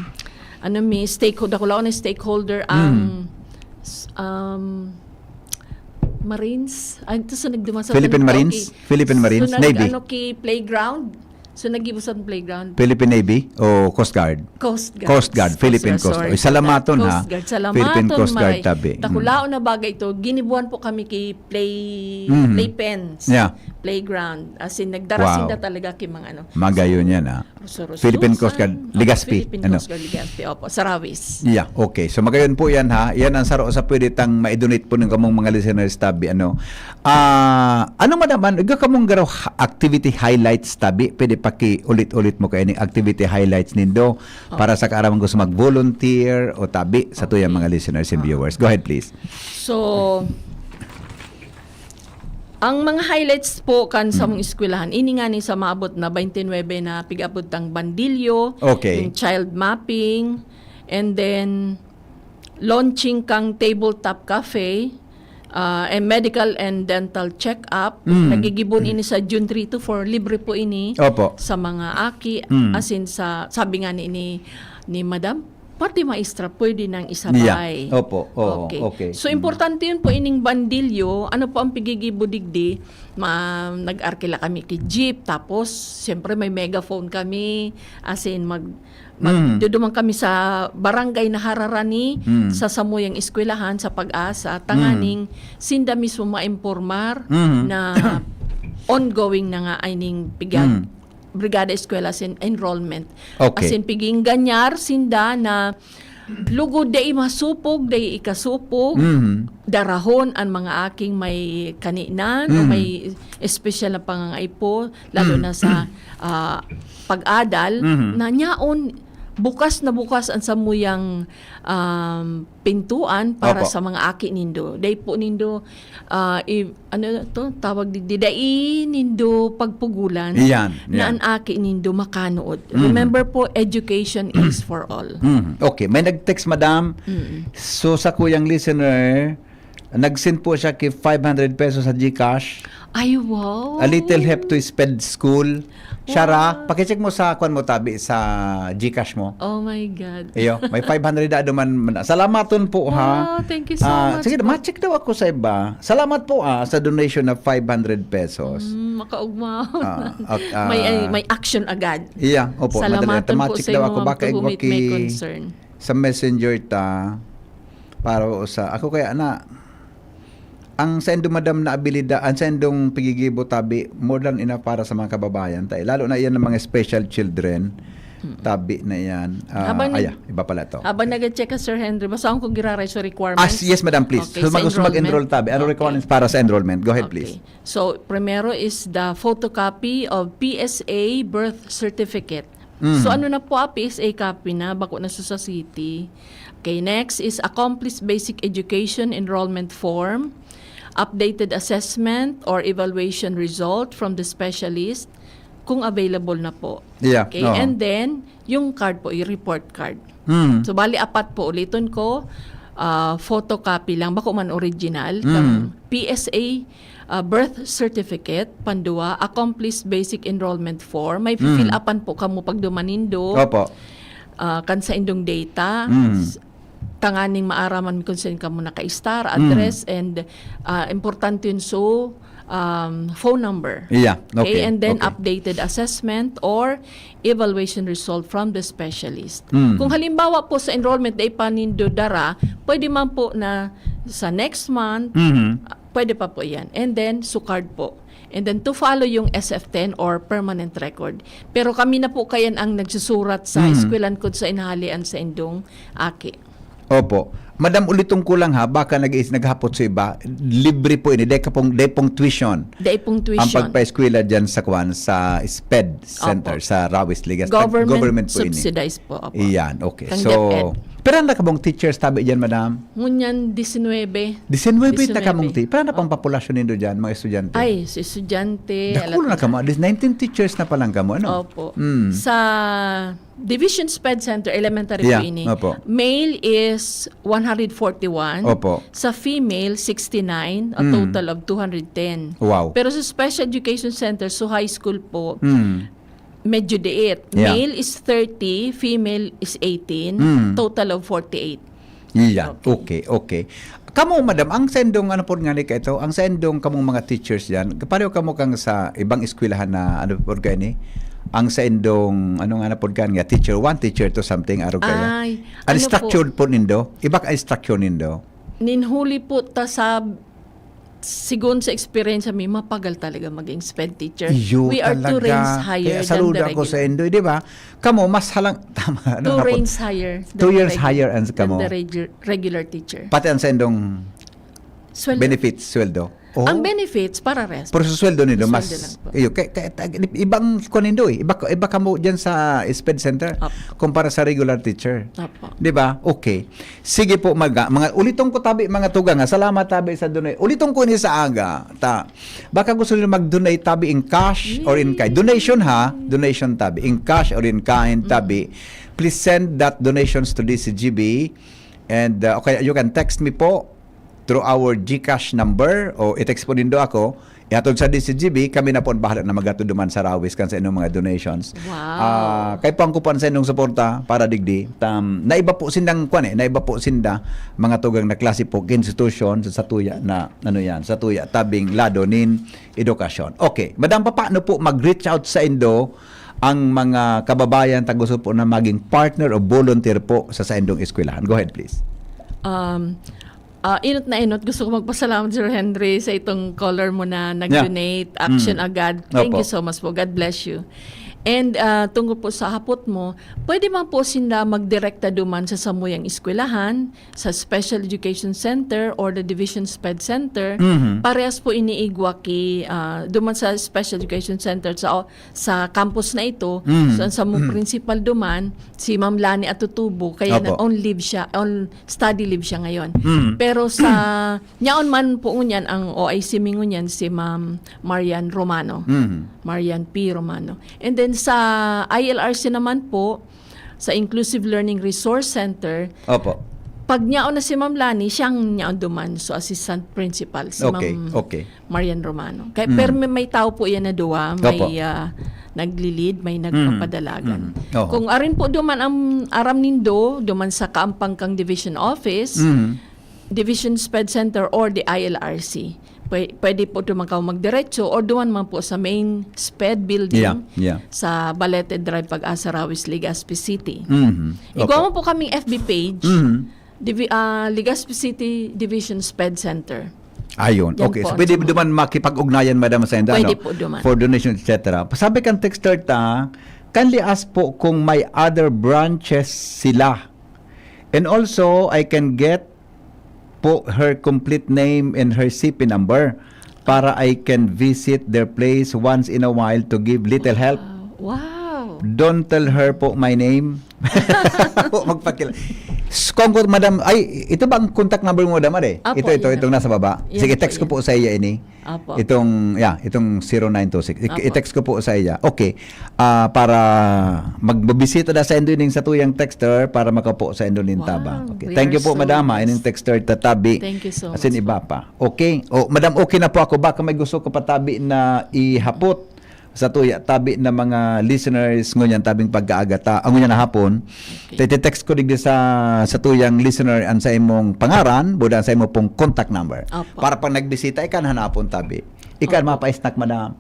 ano, may stakeholder, dakulaon na stakeholder, ang Mm. s- um, Marines. Ay, ito sa nagduman sa Philippine tanong, Marines? okay. Philippine Marines? So, nag, Navy? Ano, ki playground? So, nagibo sa playground. Philippine Navy o Coast Guard? Coast Guard. Coast Guard, Philippine Coast Guard. Oy, salamaton, ha? Coast Guard, salamaton, Philippine Coast Guard, maray. tabi. Mm. Dakulaon na bagay ito. Ginibuan po kami ki play, Mhm. playpens. Yeah. Playground. As in, nagdara Wow. sinda talaga ki mga ano. Magayon yan, ha? Ruso-ruso. Philippine Coast Guard, Saan? Legazpi, Philippine ano? Coast Guard, Legazpi. Opo, Sarawis. Yeah, okay. So magayon po yan, ha. Yan ang saro sa pwede tang ma-donate po ng kamong mga listeners, tabi, ano. Ah, ano madam, ano, iga kamong garo ha- activity highlights, tabi? Pwede paki-ulit-ulit mo kayo ni activity highlights nindo para sa kaaraman gusto mag-volunteer o tabi sa tuyang mga listeners and viewers. Go ahead, please. So, ang mga highlights po kan sa mong eskwelahan, ini nga ni sa maabot na twenty-nine na pig-abot tang bandilyo, Okay. yung child mapping, and then launching kang tabletop cafe, ah, and medical and dental check-up. Mm. Nagigibon ini sa June three to four, libre po ini Opo. sa mga aki, Mm. as in sa, sabi nga ni, ni, ni Madam, pati maestra, pwede nang isabay. Yeah. Opo. Oo, okay. So, importante yun po ining bandilyo. Ano po ang pigigibo digdi? Ma, nag-arkila kami ki jeep, tapos, siyempre, may megaphone kami. As in, mag, Mm. magduduman kami sa barangay na hararani, Mm. sa samuyang eskwelahan, sa Pag-asa, tanganing sinda mismo maimpormar Mm. na ongoing na nga ay ning pigag Mm. Brigada Eskwela sin enrollment. Okay. As in, piging ganyar sinda na lugod dai masupog, dai ikasupog, Mhm. darahon ang mga aking may kaninan o Mhm. may espesyal na pangangaipo, lalo na sa ah, pag-adal, Mhm. na nyaon, bukas na bukas ang samuyang um, pintuan para Opo. Sa mga aki nindo. Dai po nindo ah, i- ano to, tawag di, di dai nindo pagpugulan Iyan, na iyan. Ang aki nindo makanood. Mhm. Remember po, education is for all. Mm, okay, may nag-text, madam. So, sa kuyang listener, nag-send po siya ki five hundred pesos sa GCash. Ay, wow! A little help to spend school. Shara, Wow. Pakicheck mo sa kwan mo, tabi, sa GCash mo. Oh my God. Iyo, may five hundred na duman. Salamaton po, ha. Wow, thank you so Ah, much sige, po. Ma-check daw ako sa iba. Salamat po, ah, sa donation na five hundred pesos. Mm, makaugma. Ah, at, ah, may, ay, may action agad. Iya, opo. Salamaton Madali. po Ma-check sa daw imo, ako, ma'am, baka to whom igwa it may ki- concern. Sa messenger ta, para o sa, ako kaya na, ang sa indo, madam, na abilidad, ang sa indong pigigibo, tabi, more than enough para sa mga kababayan tayo. Lalo na yan ng mga special children, tabi na yan. Ah, Habang nag- aya, iba pala to. Habang nag-check ka, Sir Henry, basahan ko giraray sa requirements. Ah, yes, madam, please. Okay, So, sa mag-, gusto mag-enroll, enrollment. tabi. Ano Okay. Requirements para sa enrollment? Go ahead, Okay. Please. So, primero is the photocopy of P S A birth certificate. Mm. So, ano na po, ah, P S A copy na, bako na sa city. Okay, next is a complete basic education enrollment form, updated assessment or evaluation result from the specialist, kung available na po. Yeah, Okay, oo. And then, yung card po, yung report card. Mm. So, bali, apat po, uliton ko, ah, photocopy lang, bako man original, Mm. kang P S A ah, birth certificate, pandua, accomplished basic enrollment form. May fill upan po kamo pag duman nindo. Opo. Ah, kan sa indong data. Mm. S- tanganing maaraman kung saan kamo nakaistar, address, and ah, importante yun so um, phone number. Yeah, okay, And then okay. updated assessment or evaluation result from the specialist. Mm. Kung halimbawa po sa enrollment dai pa nindo dara, pwede man po na sa next month, Mhm. ah, pwede pa po yan. And then, sukard po. And then, to follow yung S F ten or permanent record. Pero kami na po kayan ang nagsusurat sa Mm. eskwelahan kung saan halian sa indong aki. Opo. Madam, uliton ko lang ha, baka nag naghapot sa iba, libre po ini, dai ka pong, dai pong tuition. Dai pong Ang tuition. pagpa-eskwela dyan sa kwan, sa SPED Center, Opo. sa Rawis, Ligas. Government, Government po ini. subsidized po. Opo. Iyan, okay. Kang So, DepEd. Pero na ka bong teachers tabi dyan, madam? Ngunyan, disinwebe. Disinwebe na ka Disinwebe. mong ti. Pero na pang populasyon nindo dyan, mga estudyante? Ay, sa estudyante. Dakulo na alat- kamo. At least nineteen teachers na palang kamo, ano? Opo. Mm. Sa Division SPED Center, elementary Yeah, po ini. opo. Male is one hundred forty-one. Opo. Sa female, sixty-nine. A Mm. total of two hundred ten. Wow. Pero sa Special Education Center, sa high school po, Mm. medyo diit. Yeah. Male is thirty, female is eighteen, Mm. total of forty-eight. Iya. Okay. Okay, okay. Kamo, madam, ang sendong, ano po nga ni ka ito? Ang sendong kamong mga teachers yan, pareho kamo kang sa ibang eskwelahan na, ano po kayo ni? Ang sendong, ano nga na po ka nga, teacher one, teacher two, something, araw kaya? Ay, Ang ano structured po nindo? Iba ka structure nindo? Ninhuli po ta sa, sigon sa experience mi, mapagal talaga maging SPED teacher. Iyo We are two talaga. ranks higher Kaya than saludo the ako regular. Sa indo, di ba? Kamo, mas halang, tama, ano Two nga po? ranks higher than Two the years regu- higher ang than kamo. The regu- regular teacher. Pati ang sendong Sweldo. benefits, sweldo. Oh. Ang benefits, para rest. Pero sa sweldo nindo, Sweldo mas... lang po. Iyo, kay, kay, tag- ibang ko nindo eh. Iba, iba ka mo dyan sa SPED Center Opo. kumpara sa regular teacher. Opo. Di ba? Okay. Sige po, mga, mga uliton ko tabi, mga tugang, ha? Salamat tabi sa donate. Uliton ko ini sa aga. Ta, baka gusto niyo mag-donate tabi in cash or in kind. Donation ha, donation tabi. In cash or in kind tabi. Please send that donations to D C G B. And uh, okay, you can text me po through our GCash number o i-text po nindo ako. Ihatod sa D C G B, kami na po ang bahala na maghatod duman sa Rawis kan sa inyong mga donations. Wow. Ah, kay pangkupan sa inyong suporta para digdi. Tam, naiba po sindang kwan eh, naiba po sinda mga tugang na klase po institution sa, sa tuya na ano yan, sa tuya tabing lado nin edukasyon. Okay, madam, paano po mag-reach out sa indo ang mga kababayan ta gusto po na maging partner o volunteer po sa saindong eskwelahan? Go ahead, please. Um, ah, inot na inot, gusto ko magpasalamat, Sir Henry, sa itong caller mo na nag-donate. Action agad. Thank Opo. You so much po. God bless you. And ah, tungkol po sa hapot mo, pwede man po sinda magdirekta duman sa samuyang eskwelahan, sa Special Education Center or the Division SPED Center. Mhm. Parehas po iniigwa ki ah, duman sa Special Education Center sa sa campus na ito. Mhm. So, ang samong principal duman, si Ma'am Lani Atutubo, kaya Opo. na on leave siya, on study leave siya ngayon. Mhm. Pero sa nyaon man po ngunyan ang O I C mi ngunyan si Ma'am Marian Romano. Mhm. Marian P Romano. And then sa I L R C naman po, sa Inclusive Learning Resource Center, Opo. pag nyaon na si Ma'am Lani, siyang nyaon duman. So, assistant principal, si Okay, Ma'am okay. Marian Romano. Kaya, Mm. pero may, may tao po yan na duwa. May Opo. ah, nagli-lead, may Mm. nagpapadalagan. Mm. Oho. Kung arin po duman ang aram nindo, duman sa Kaampang kang Division Office, Mm. Division SPED Center or the I L R C. Pwe- pwede po duman kayo magdiretso or duman man po sa main SPED building Yeah, yeah. sa Balete Drive, Pag-asa, Rawis, Legazpi City. Mhm. Igwa Opo. mo po kaming F B page, Mhm. Divi- ah, Legazpi City Division SPED Center. Ayun. Yan Okay. po So, pwede ang duman makipag-ugnayan, Madam Senda, Pwede no? po duman. For donation, et cetera. Sabi kan texter ta, kindly ask po kung may other branches sila. And also, I can get po her complete name and her C P number para I can visit their place once in a while to give little help. Wow. Don't tell her po my name. Magpakila. S-, kung, kung, madam, ay, ito ba ang contact number mo, madam, are? Apo, Ito, ito, yan. itong nasa baba. Yan Sige, po, text ko yan. po sa iya ini. Apo. Itong, yeah, itong zero nine two six. I-, Apo. i-text ko po sa iya. Okay. Ah, para magbisita na sa indo ning satuyang texter para makapo sa indo ning Wow, tabang. Okay. we Thank you are po, so madam, ha, blessed. ining texter tatabi. Thank you so Asin much iba po. pa. Okay. O, madam, okay na po ako. Baka may gusto ka patabi na ihapot sa tuya, tabi na mga listeners ngunyan tabing pagkaaga ta, ah, ngunyan na hapon. Okay. Tete-text ko digdi sa, sa tuyang listener an sa imong pangaran, buda an sa imo pong contact number. Opo. Para pag nagbisita, ikan hanapon tabi. Ikan Opo. mapa-snack, madam.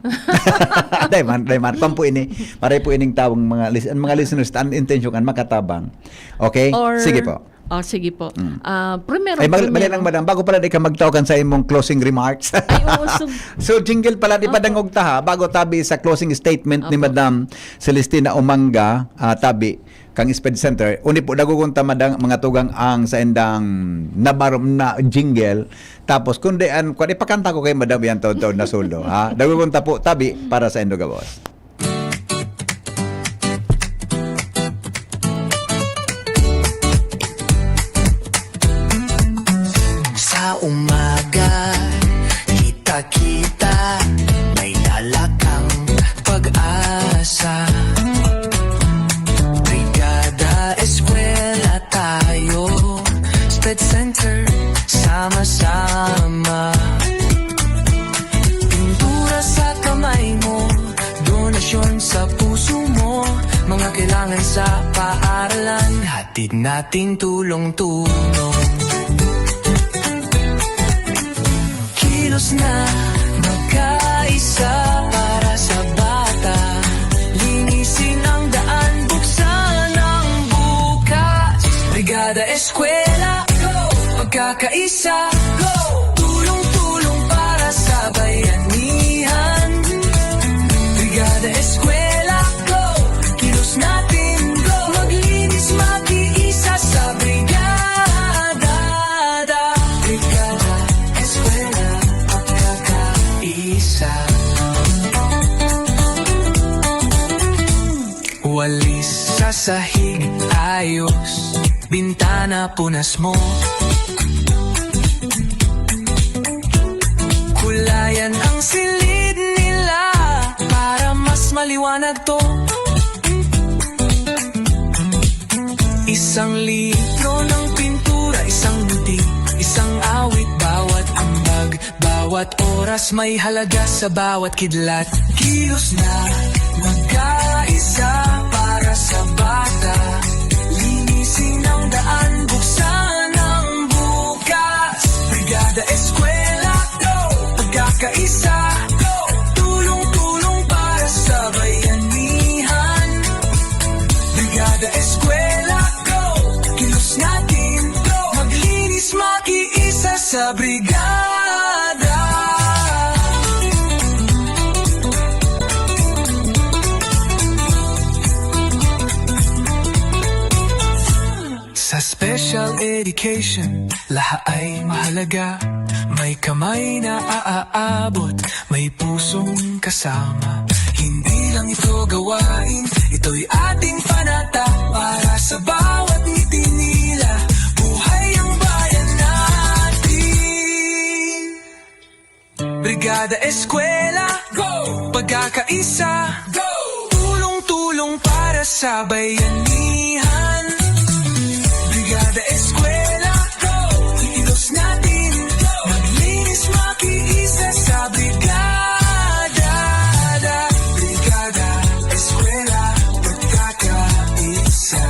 Dai man, dai man. Pampo ini, maray po ining tawang mga lis-, ang mga listeners, ang intensyon kan makatabang. Okay? Or Sige po. Oh, sige po. Mm. Ah, primero, Ay, mal-, mali primero. lang, madam. Bago pala di ka magtawagan sa imong closing remarks. Ay, oo, so So, jingle pala, di pa Opo. dangog ta, ha? Bago tabi sa closing statement ni Opo. Madam Celestina Umanga, ah, tabi, kang Sped Center. Uni po, dagogon ta, madam, mga tugang ang sa indang nabarom na jingle. Tapos, kung di, an, kung ipakanta ko kay madam yan, taon-taon na solo, ha? Dagogon ta po, tabi, para sa indo gabos. Sa umaga, kita-kita, may dala kang pag-asa. Brigada Eskwela tayo, Sped Center, sama-sama. Pintura sa kamay mo, donasyon sa puso mo, mga kailangan sa paaralan, hatid nating tulong-tulong. Kilos na magkaisa para sa bata, linisin ang daan, buksan ang bukas. Brigada Eskwela, go! Pagkakaisa, go! Tulong-tulong para sa bayanihan. Brigada Eskwela, go! Kilos natin, go! Maglinis, makiisa sa brigada. Brigada Eskwela, pagkakaisa. Walis sa sahig, ayos, bintana, punas mo. Kulayan ang silid nila para mas maliwanag to. Isang litro ng pintura, isang ngiti, isang awit, bawat ambag, bawat oras may halaga sa bawat kidlat. Kilos na magkaisa para sa bata. Linisin ang daan, buksan ang bukas. Brigada Eskwela, go! Pagkakaisa, go! Tulong-tulong para sa bayanihan. Brigada Eskwela, go! Kilos natin, go! Maglinis, makiisa sa brigada. Sa special education, lahat ay mahalaga. May kamay na aabot, may pusong kasama. Hindi lang ito gawain, ito'y ating panata. Para sa bawat ngiti nila, buhay ang bayan natin. Brigada Eskwela, go! Pagkakaisa, go! Tulong-tulong para sa bayanihan. Brigada Eskwela, go! Iilos natin, go! Maglinis, makiisa sa brigada. Brigada Eskwela, pagkakaisa.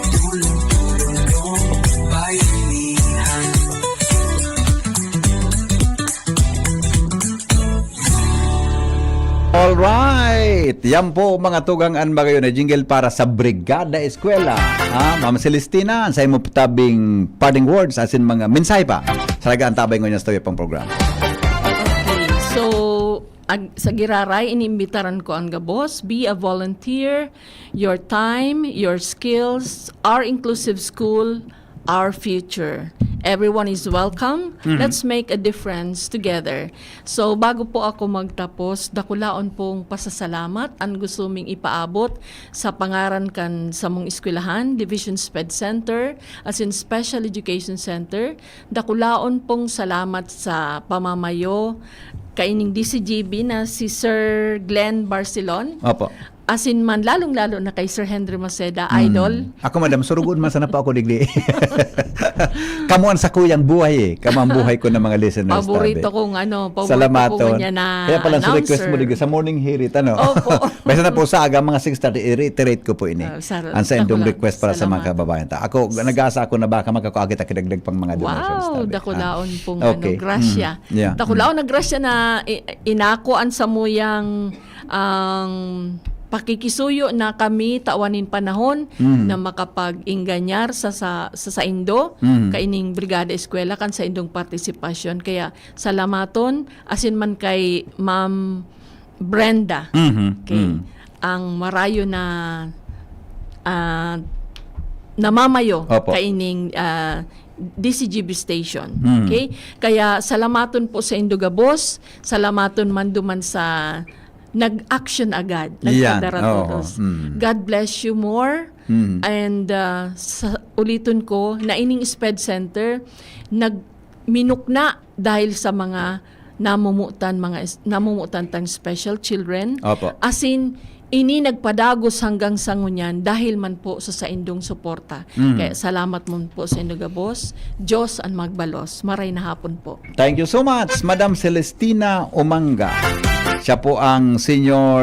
Tulong-tulong, bayanihan. Alright! Yan po, mga tugang, an magayon na jingle para sa Brigada Eskwela. Ha, Ma'am Celestina, sa imo tabing parting words, asin mga mensahe pa. Sa lagaan tabay ngunyan sa tuya pang programa. Okay. So, ag-, sa giraray, inimbitaran ko ang gabos, be a volunteer, your time, your skills, our inclusive school, our future. Everyone is welcome. Mhm. Let's make a difference together. So, bago po ako magtapos, dakulaon pong pasasalamat ang gusto ming ipaabot sa pangaran kan samong eskwelahan, Division Sped Center, as in Special Education Center. Dakulaon pong salamat sa pamamayo kaining D C G B na si Sir Glenn Barcelon. Opo. Asin man, lalong-lalo na kay Sir Henry Maceda, Hmm. idol. Ako, madam, surugon man sana po ako digdi. Kamo ang sakuyang buhay eh. Kamo ang buhay ko ng mga listeners. Paborito tabi. kong ano, paborito Salamat, kong Ton. niya na Kaya pala sa request announcer. mo digdi sa morning hirit, ano? Opo. Basta na po sa aga, mga six thirty, i-reiterate ko po ini. Ah, sar- Ang sa indong dakula. request para sa mga Salamat. kababayan ta. Ako, nag-aasa ako na baka makakuagit ako dagdag pang mga donations. Wow, tabi. dakulaon Ah. pong Okay. ano, grasya. Mm. Yeah. Dakulaon na grasya na i- inako ang samuyang ang pakikisuyo na kami tawan nin panahon Mm. na makapag-ingganyar sa, sa, sa saindo, Mm. kaining Brigada Eskwela kan saindong partisipasyon. Kaya salamaton, asin man kay Ma'am Brenda. Mhm. Okay. Mm. Ang marayo na ah, namamayo Opo. kaining ah, D C G B station. Mm. Okay? Kaya salamaton po saindo gabos, salamaton man duman sa nag-action agad, Yan. nagpadara Oo. todos. Mm. God bless you more. Mm. And ah, sa, uliton ko, na ining SPED Center, nagminukna dahil sa mga namumutan, mga es- namumutan tang special children. Opo. Asin, ini nagpadagos hanggang sa ngunyan dahil man po sa saindong suporta. Mm. Kaya salamat man po saindo gabos. Diyos ang magbalos. Maray na hapon po. Thank you so much, Madam Celestina Umanga. Siya po ang senior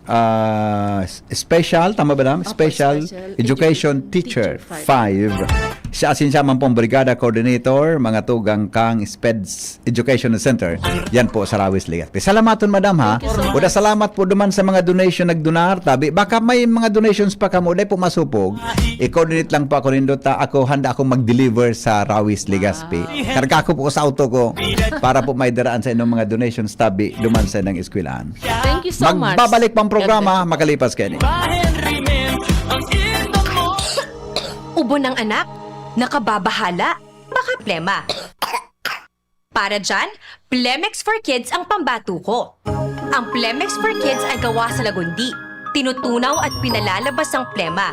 ah, s- special, tama ba, Dam? Opo, Special special Education Education Teacher Teacher five. Siya, asin siya man pong Brigada Coordinator, mga tugang kang SPEDS Educational Center. Yan po sa Rawis, Legazpi. Salamaton, Madam, ha? Thank you so much. Uda, salamat po duman sa mga donation nagdonar, tabi. Baka may mga donations pa kamo, dai po masupog. I-coordinate lang po ako nindo ta. Ako, handa akong mag-deliver sa Rawis, Legazpi. Karga ko po sa auto ko para po may daraan sa inyong mga donations, tabi, duman sa inyong eskwelahan. Thank you so much. Magbabalik pang programa, God bless. Makalipas Kenny. Ubo ng anak? Nakababahala? Baka plema. Para dyan, Plemex for Kids ang pambato ko. Ang Plemex for Kids ay gawa sa lagundi. Tinutunaw at pinalalabas ang plema.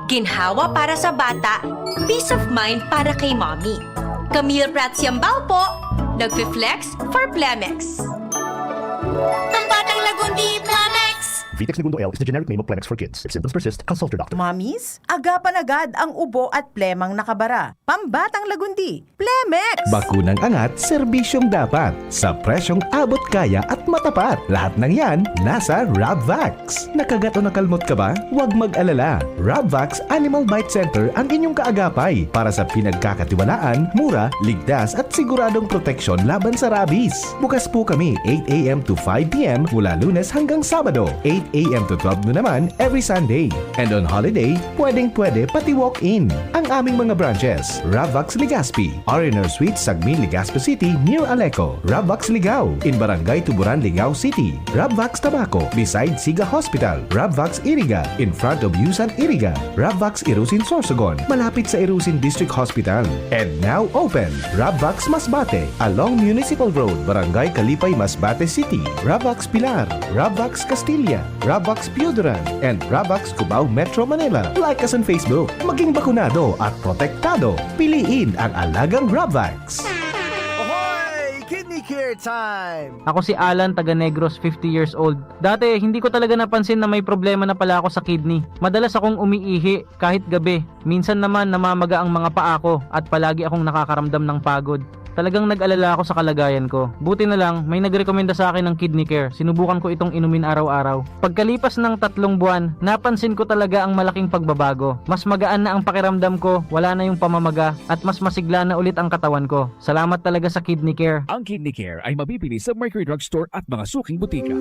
Ginhawa para sa bata, peace of mind para kay mommy. Camille Prats Yambao po, nagfi-flex for Plemex. Ang batang lagundi, Plemex! Vitex Negundo L is the generic name of Plemex for kids. If symptoms persist, consult your doctor. Mommies, agapan agad ang ubo at plemang nakabara. Pambatang lagundi, Plemex! Bakunang angat, serbisyong dapat. Sa presyong abot kaya at matapat. Lahat ng yan, nasa Rabvax. Nakagat o nakalmot ka ba? Huwag mag-alala. Rabvax Animal Bite Center ang inyong kaagapay para sa pinagkakatiwalaan, mura, ligtas at siguradong proteksyon laban sa rabies. Bukas po kami eight a.m. to five p.m. mula Lunes hanggang Sabado, eight a.m. to twelve noon naman every Sunday. And on holiday, pwedeng-pwede pati walk-in. Ang aming mga branches, Rabvax Legazpi, R and R Suite, Sagmin, Legazpi City, near Aleco, Rabvax Ligao, in Barangay Tuburan, Ligao City, Rabvax Tabaco, beside Siga Hospital, Rabvax Iriga, in front of Yusan Iriga, Rabvax Irusin Sorsogon, malapit sa Irusin District Hospital. And now open, Rabvax Masbate, along Municipal Road, Barangay Kalipay, Masbate City, Rabvax Pilar, Rabvax Castilla, Rabvax Pioduran, and Rabvax Cubao, Metro Manila. Like us on Facebook. Maging bakunado at protektado. Piliin ang alagang Rabvax. Ahoy! Kidney Care Time! Ako si Alan, taga Negros, fifty years old. Dati, hindi ko talaga napansin na may problema na pala ako sa kidney. Madalas akong umiihi kahit gabi. Minsan naman, namamaga ang mga paa ko at palagi akong nakakaramdam ng pagod. Talagang nag-alala ako sa kalagayan ko. Buti na lang, may nagrekomenda sa akin ng Kidney Care. Sinubukan ko itong inumin araw-araw. Pagkalipas ng tatlong buwan, napansin ko talaga ang malaking pagbabago. Mas magaan na ang pakiramdam ko, wala na yung pamamaga, at mas masigla na ulit ang katawan ko. Salamat talaga sa Kidney Care. Ang Kidney Care ay mabibili sa Mercury Drug Store at mga suking butika.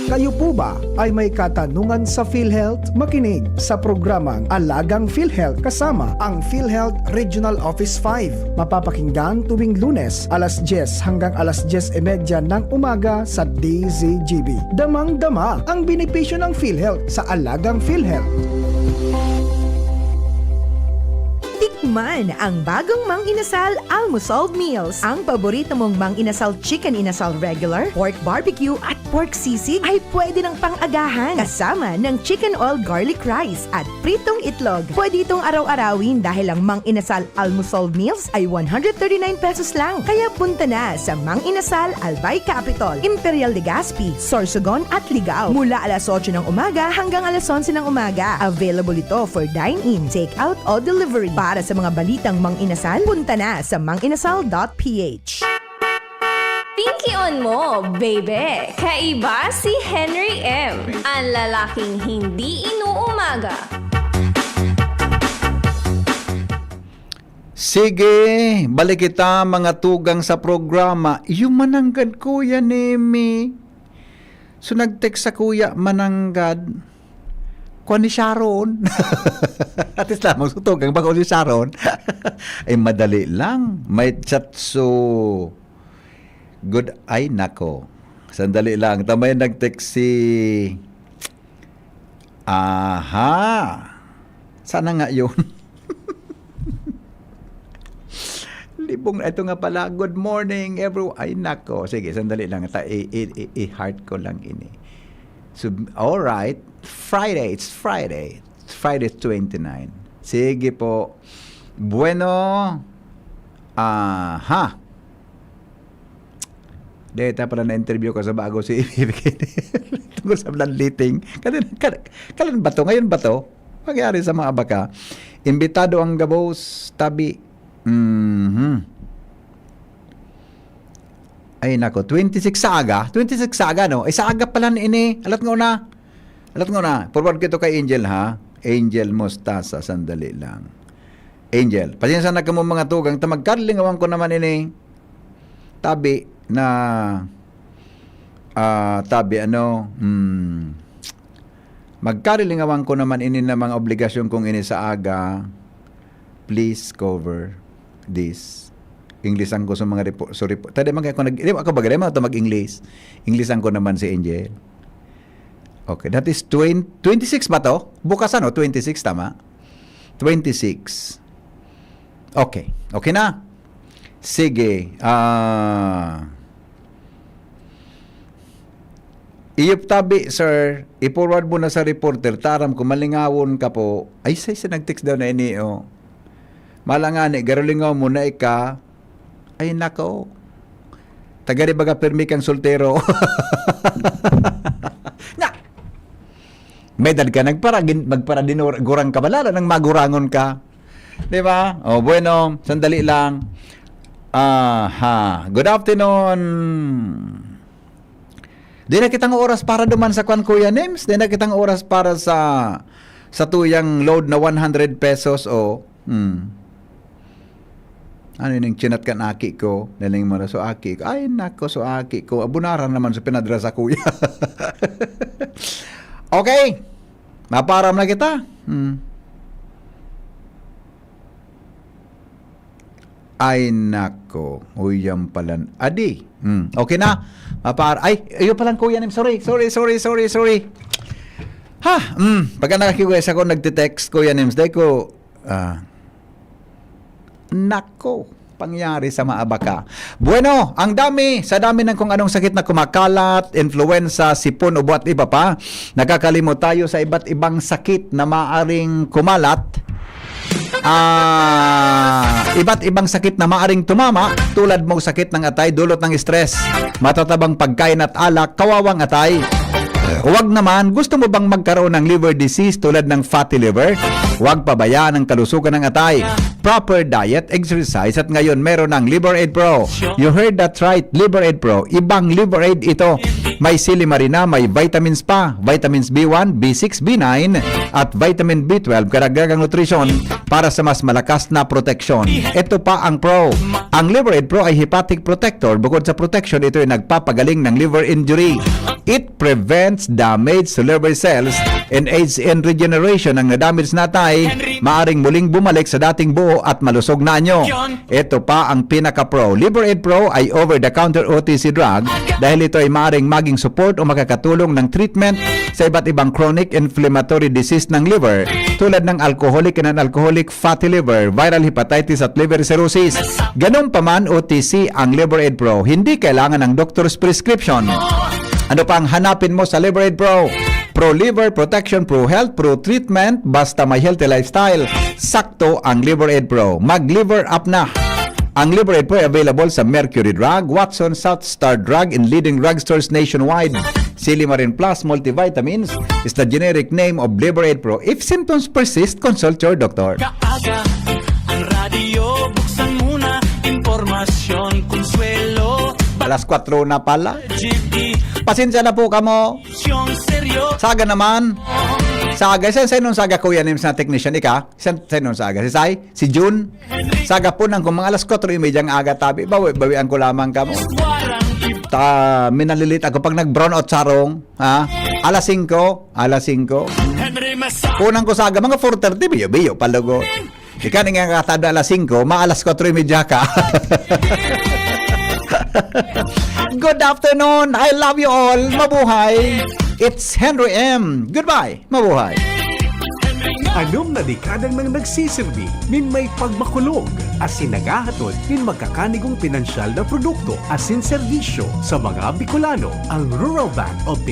Kayo po ba ay may katanungan sa PhilHealth? Makinig sa programang Alagang PhilHealth kasama ang PhilHealth Regional Office five. Mapapakinggan tuwing Lunes, alas diyes hanggang alas diyes y media ng umaga sa D Z G B. Damang-dama ang benepisyo ng PhilHealth sa Alagang PhilHealth. Di Man, ang bagong Mang Inasal Almusal Meals. Ang paborito mong Mang Inasal Chicken Inasal Regular, Pork Barbecue at Pork Sisig ay pwede ng pang-agahan kasama ng Chicken Oil Garlic Rice at pritong itlog. Pwede itong araw-arawin dahil ang Mang Inasal Almusal Meals ay one hundred thirty-nine pesos lang. Kaya punta na sa Mang Inasal Albay Capitol, Imperial Legazpi, Sorsogon at Ligao mula alas otso ng umaga hanggang alas onse ng umaga. Available ito for dine-in, take-out o delivery. Para sa mga balitang Mang Inasal, punta na sa manginasal dot ph. Pinkion mo, baby! Kaiba si Henry M, ang lalaking hindi inuumaga. Sige, balik kita mga tugang sa programa. Yung mananggad, Kuya Nemi. So nag-text sa Kuya Mananggad. Kuha ni Sharon. At least lamang sutugang bako si Sharon. Ay madali lang. May chat so good. Ay nako. Sandali lang. Tamay nag-text si Aha. Sana nga yun. Libong, ito nga pala. Good morning, everyone. Ay, nako. Sige, sandali lang. Ta, i, i, i, i-heart ko lang ini. So, all right. Friday. It's Friday. It's Friday twenty-nine. Sige po. Bueno. Aha. Deta pala na-interview ko sa bago si Tungkol sa bloodletting. Kalan, kalan, kalan ba to? Ngayon ba to? Mangyari sa mga baka. Imbitado ang gabos, tabi. Mhm. Ay nako, twenty-six sa aga. Twenty-six sa aga, no? Ay, sa aga pala ni ini. Alat nga una. Alat nga una. Forward ko ito kay Angel, ha? Angel Mostasa, sandali lang. Angel, pasensya na kamo mga tugang, ta magkadlingawan ko naman ini. Tabi na, ah, tabi ano, hmm, magkarilingawan ko naman ini na mga obligasyon kong ini sa aga. Please cover this. English ang gusto mga repo, sorry po. Tadi man ako nag, di ako ba gani, ito mag-English. English ang ko naman si Angel. Okay, that is twenty, twenty-six ba to? Bukas ano? Twenty-six, tama? Twenty-six. Okay. Okay na? Sige. Ah, iyo tabi, sir. I-forward mo na sa reporter. Taram ko, malingawon ka po. Ay, say, sa nag-text daw na ini, oh. Malangani, garulingaw mo na ika. Ay, nako. Tagari baga pirmi kang soltero. Nga! May edad ka, nagpara, magpara din gurang ka ba? Lalo nang magurangon ka. Di ba? O, bueno, sandali lang. Aha. Good afternoon. Di na kitang oras para duman sa kwan, Kuya Nims. Di na kitang oras para sa sa tuyang load na one hundred pesos, o. Hmm. Ano yung chinat kan aki ko? Naling mo na so aki ko. Ay, nako, so aki ko. Abunaran naman sa pinadra sa kuya. Okay. Maparam na kita. Hmm. Ay, nako. Uyang palan. Adi. Hmm. Okay na. Mapar ay, ayun palang Kuya Nims. Sorry, sorry, sorry, sorry, sorry. Ha, hmm. Pagka nakakiguya sa ko, nagte-text, Kuya Nims. Dahil ko, ah, nako. Pangyari sa maabaka. Bueno, ang dami, sa dami ng kung anong sakit na kumakalat, influenza, sipon, ubo at iba pa, nakakalimot tayo sa iba't ibang sakit na maaring kumalat. Ah, iba't ibang sakit na maaring tumama, tulad mo sakit ng atay, dulot ng stress, matatabang pagkain at alak, kawawang atay. Huwag naman, gusto mo bang magkaroon ng liver disease tulad ng fatty liver? Huwag pabayaan ang kalusugan ng atay. Proper diet, exercise, at ngayon meron ng Liver Aid Pro. You heard that right, Liver Aid Pro. Ibang Liver Aid ito. May silimarina, may vitamins pa, vitamins B one, B six, B nine, at vitamin B twelve, karagdagang nutrisyon para sa mas malakas na proteksyon. Ito pa ang Pro. Ang Liver Aid Pro ay hepatic protector. Bukod sa protection, ito ay nagpapagaling ng liver injury. It prevents damage to liver cells and aids in regeneration. Ang nadamage na atay, maaring muling bumalik sa dating buo at malusog na anyo. Ito pa ang pinaka-pro. Liver Aid Pro ay over-the-counter O T C drug dahil ito ay maaring maging support o makakatulong ng treatment sa iba't ibang chronic inflammatory disease ng liver, tulad ng alcoholic and non-alcoholic fatty liver, viral hepatitis at liver cirrhosis. Ganun pa man, O T C ang Liver Aid Pro. Hindi kailangan ng doctor's prescription. Ano pa ang hanapin mo sa Liver Aid Pro? Pro liver protection, pro health, pro treatment, basta may healthy lifestyle. Sakto ang Liver Aid Pro. Mag Liver Up na. Ang Liver Aid Pro ay available sa Mercury Drug, Watson, South Star Drug, in leading drugstores nationwide. Silimarin Plus Multivitamins is the generic name of Liver Aid Pro. If symptoms persist, consult your doctor. Kaaga, ang radyo, buksan muna, impormasyon, konsuelo, Alas kwatro na pala. G T. Pasensya na po kamo. Yung seryo. Saga naman. Saga, sa, sa inong saga, Kuya Nims, na technician, ika? Sa, sa inong saga? Si Sai? Si Jun? Saga po nang kung mga alas kwatro y media ang aga, tabi, bawi, bawian ko lamang kamo. Warang iba. Ta, minalilit ako pag nag-brown out sarong, ha? Alas singko, alas singko. Henry Masa. Kunang ko saga, mga four thirty, biyo-biyo, palugo. Ika na nga katado alas singko, maalas kwatro y media ka. Good afternoon. I love you all. Mabuhay. It's Henry M. Goodbye. Mabuhay. Anom na dekada nang nagsisirbi nin may pagmakulog asin naghahatod nin magkakanigong pinansyal na produkto asin serbisyo sa mga Bicolano. Ang Rural Bank of